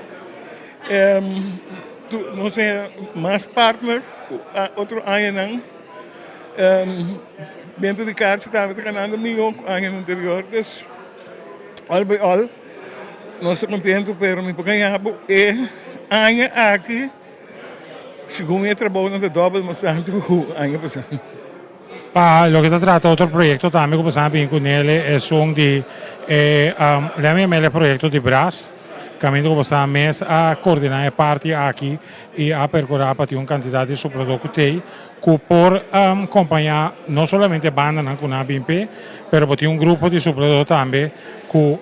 Speaker 16: Nos a mas partner ku otro añanan. Benta di karchi tambe ta ganando mihó ku añanan anterior. Dus al by al nos ta kontentu pero mi por gaña bo e aña aki segun e trabounan ta dòbel mas tantu ku aña pasá.
Speaker 1: Pa loke ta trata otro proyecto tambe cu boso a bin cu nele esun di e lami yama e proyecto di Bras caminda cu boso mes a coordina e parti aki y a percura pa tin un cantidad di soplador cu tey cu por compaña no solamente bandanan cu nan a bin p'e pero bo tin un grupo di soplador tambe cu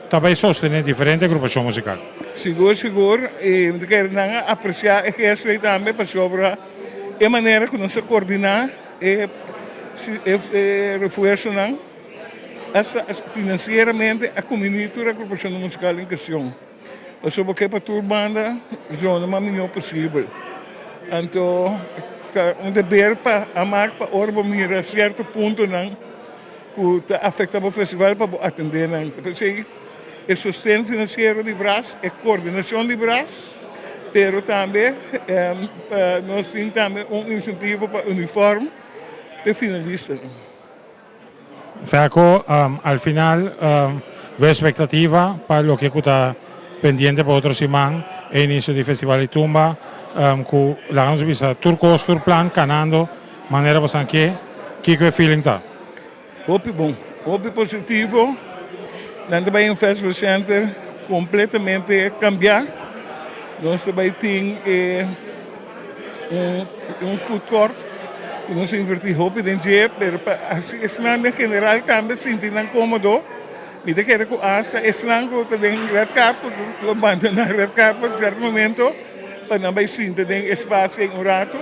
Speaker 1: ta bay sostene diferente agrupacion musical.
Speaker 16: Sigur sigur y mi ta kere nan a aprecia e gesto ey tambe pasobra. E manera ku nos a koordiná e refuersonan asta finansieramente a kumbiní tur agrupashonnan musikal en kestion. Pasobra ke pa tur banda zona mas mihó posibel. Anto ta un deber pa amak pa ora bo mira sierto puntonan ku ta afektá bo festival pa bo atendé nan. P'esei e sosten finansiero di Bras, e koordinashon di Bras, pero tambe nos tin tambe un insentivo pa uniform p'e finalistanan.
Speaker 1: Feco, al final Bo expectativa pa loke cu ta pendiente pa otro siman, e inicio di Festival di Tumba, cu laga nos bisa tur cos, tur plan canando manera bosan ke, kico e feeling ta?
Speaker 16: Hopi bon, hopi positivo. Nan ta bai un Festival Center completamente cambia. Nos ta bai tin e un food court cu nos a inverti hopi den dje, pero pa haci esnan den general tambe sinti nan comodo. Mi ta kere cu hasta esnan cu ta den red carpet lo bandona red carpet cierto momento pa nan bai sinta den espacio un rato.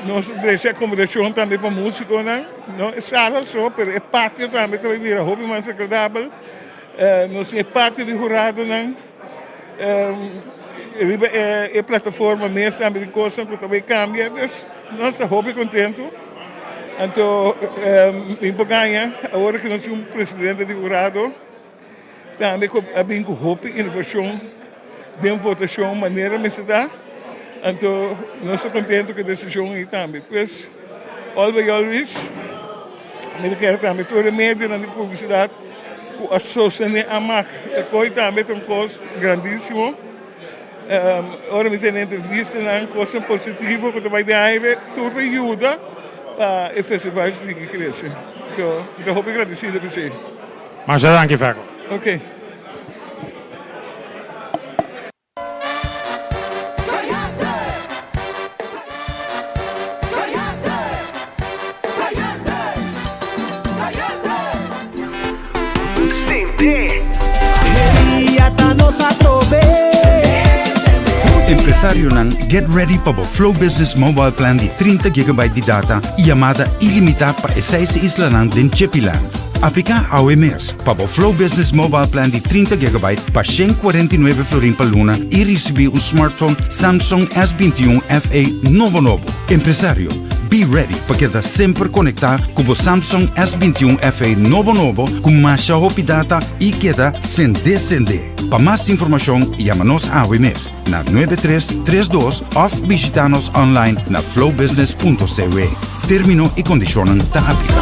Speaker 16: Nos ta trece acomodacion tambe pa musiconan, no e sala so, pero e patio tambe ta bai bira hopi mas agradabel. Nos tin e patio di huradonan riba e plataforma mes tambe tin cosnan cu ta bai cambia. Dus nos ta hopi contento. Anto mi por gaña awor cu nos tin un presidente di hurado tambe cu a bin cu hopi innovacion den votacion manera mester ta. Anto nos ta contento cu e decision ey tambe. Pues all by always mi ta kere tambe tur e medionan di publicidad cu a sostene Amak. E coy tambe ta un cos grandisimo. Ora mi tene entrevistanan, cosnan positivo cu ta bay den aire, tur ta yuda pa e festival sigui crece. So, mi ta hopi agradecido cu esey.
Speaker 1: Masha danki, Feco.
Speaker 16: Ok.
Speaker 3: Empresarionan, get ready pa bo Flow Business Mobile Plan di 30 gigabyte di data y yamada ilimita pa e seis islanan den Chepiland. Aplica awe mes pa bo Flow Business Mobile Plan di 30 gigabyte pa 149 florin pa luna y ricibi un smartphone Samsung S21 FE nobo nobo. Empresario, Be ready pa keda semper konektá ku bo Samsung S 21 FE nobo nobo ku masha hopi data i keda sendé sendé. Pa mas informashon yama nos awe mes na 9332 òf bishitá nos online na flowbusiness.cw. Término i kondishonnan ta apliká.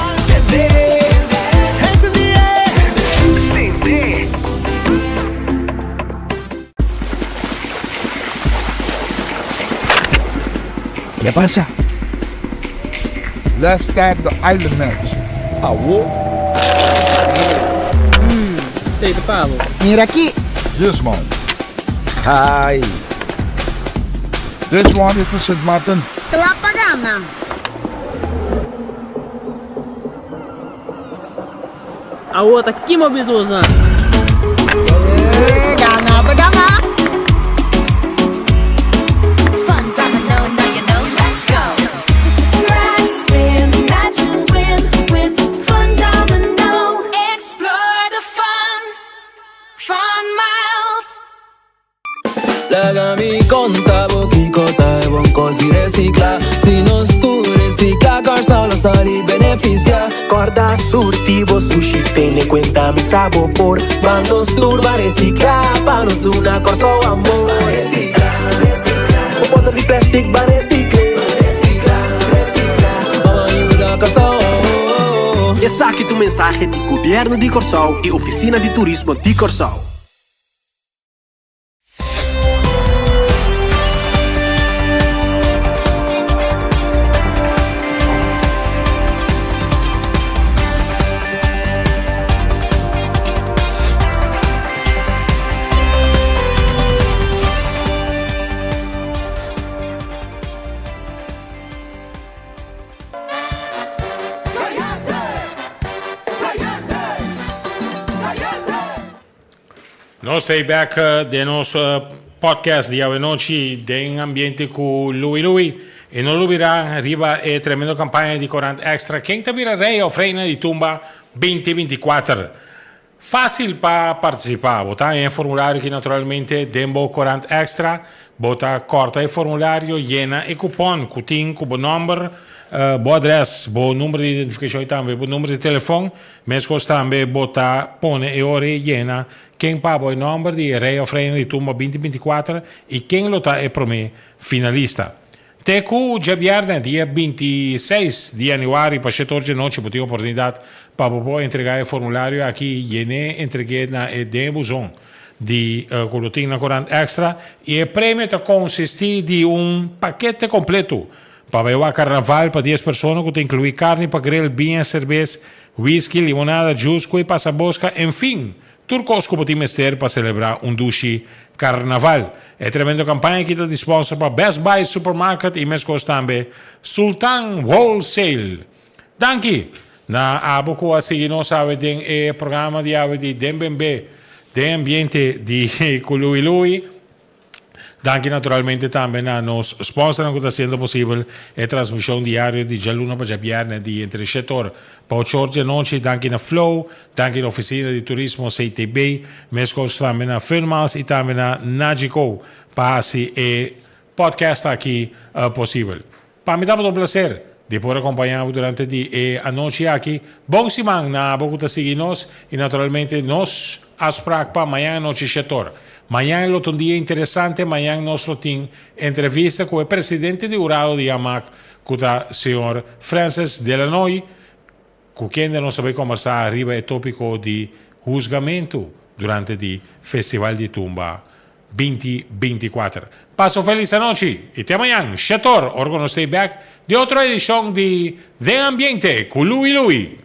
Speaker 4: Ke pasa?
Speaker 5: Let's start the island match.
Speaker 4: Awo.
Speaker 17: Hmm, sei ta pa bo.
Speaker 7: Mira aki.
Speaker 5: This one.
Speaker 4: Hi.
Speaker 5: This one is for Sint Maarten.
Speaker 7: Kla pa gana.
Speaker 17: Awo ta kima bisa bosan.
Speaker 7: Gana ta gana!
Speaker 8: Fun domino, now you know, let's go. Scratch, spin, match and win with Fun Domino. Explore the fun, fun miles.
Speaker 9: Laga mi konta bo kiko ta e bon kos di resikla. Si nos tur resikla, Kòrsou lo sali benefisiá.
Speaker 10: Kòrda surti bo sushi sene kuenta mi sa bo por. Ban nos tur ban resikla pa nos duna Kòrsou amor. Ban resikla, resikla. Bo bòter di plèstik ban resikl'é. Ban resikla, resikla.
Speaker 9: Ban yuda Kòrsou.
Speaker 18: Esaki ta un mensahe di Gobièrnu di Kòrsou i Ofisina di Turismo di Kòrsou.
Speaker 1: Nos ta bek den nos podcast di awenochi den ambiente cu Louie Louie. Y no lubida riba e tremendo campaña di Corant Extra Ken ta bira rey of reina di tumba 2024. Facil pa participa. Bo ta haña e formulario aki naturalmente den bo Corant Extra. Bo ta corta e formulario, yena e cupon cu tin cu bo nomber, bo adres, bo number di identificacion y tambe bo number di telefon. Meskos tambe bo ta pone e ora e yena ken pa bo e nòmber di e rei òf reina di tumba 2024 i ken lo ta e promé finalista. Te ku djabièrnè dia 26 di yanüari pa shetor djanochi bo tin oportunidat pa bo por entregá e formulario aki yen'é entreg'é na e den e buzon di ku lo tin na Korant Extra i e premio ta konsistí di un pakete kompleto pa bai wak karnaval pa dies persona ku ta inkluí karni pa grill, biña, serbes, whisky, limonada, juice, ku e pasaboska, enfin Tur kos ku bo tin mester pa selebrá un dushi karnaval. E tremendo kampaña aki ta di sponsor pa Best Buy Supermarket i meskos tambe Sultan Wholesale. Danki na abo ku a sigui nos awe den e programa di awe di Den Bembe den ambiente di Kului Lui. Danki naturalmente tambe na nos sponsornan ku ta hasiendo posibel e transmishon diario di djaluna pa djabièrnè di entre shet or pa ocho or di anochi. Danki na Flow, danki na Ofisina di Turismo CTB, meskos tambe na Funmiles i tambe na Nagico pa hasi e podcast aki posibel. Pa mi tabata un placer di por acompaña bo durante di e anochi aki. Bon siman na abo cu ta sigui nos y naturalmente nos afspraak pa mañan anochi shetor. Mañan lo ta un dia interesante, mañan nos lo tin entrevista cu e presidente di hurado di AMAC cu ta señor Francis Delanoy Ku kende nos ta bai kombersá riba e tópiko di husgamentu durante di Festival di Tumba 2024. Pasa un felis anochi i te mañan, shetor, ora ku nos ta bèk di otro edishon di Den Ambiente ku Louie Louie.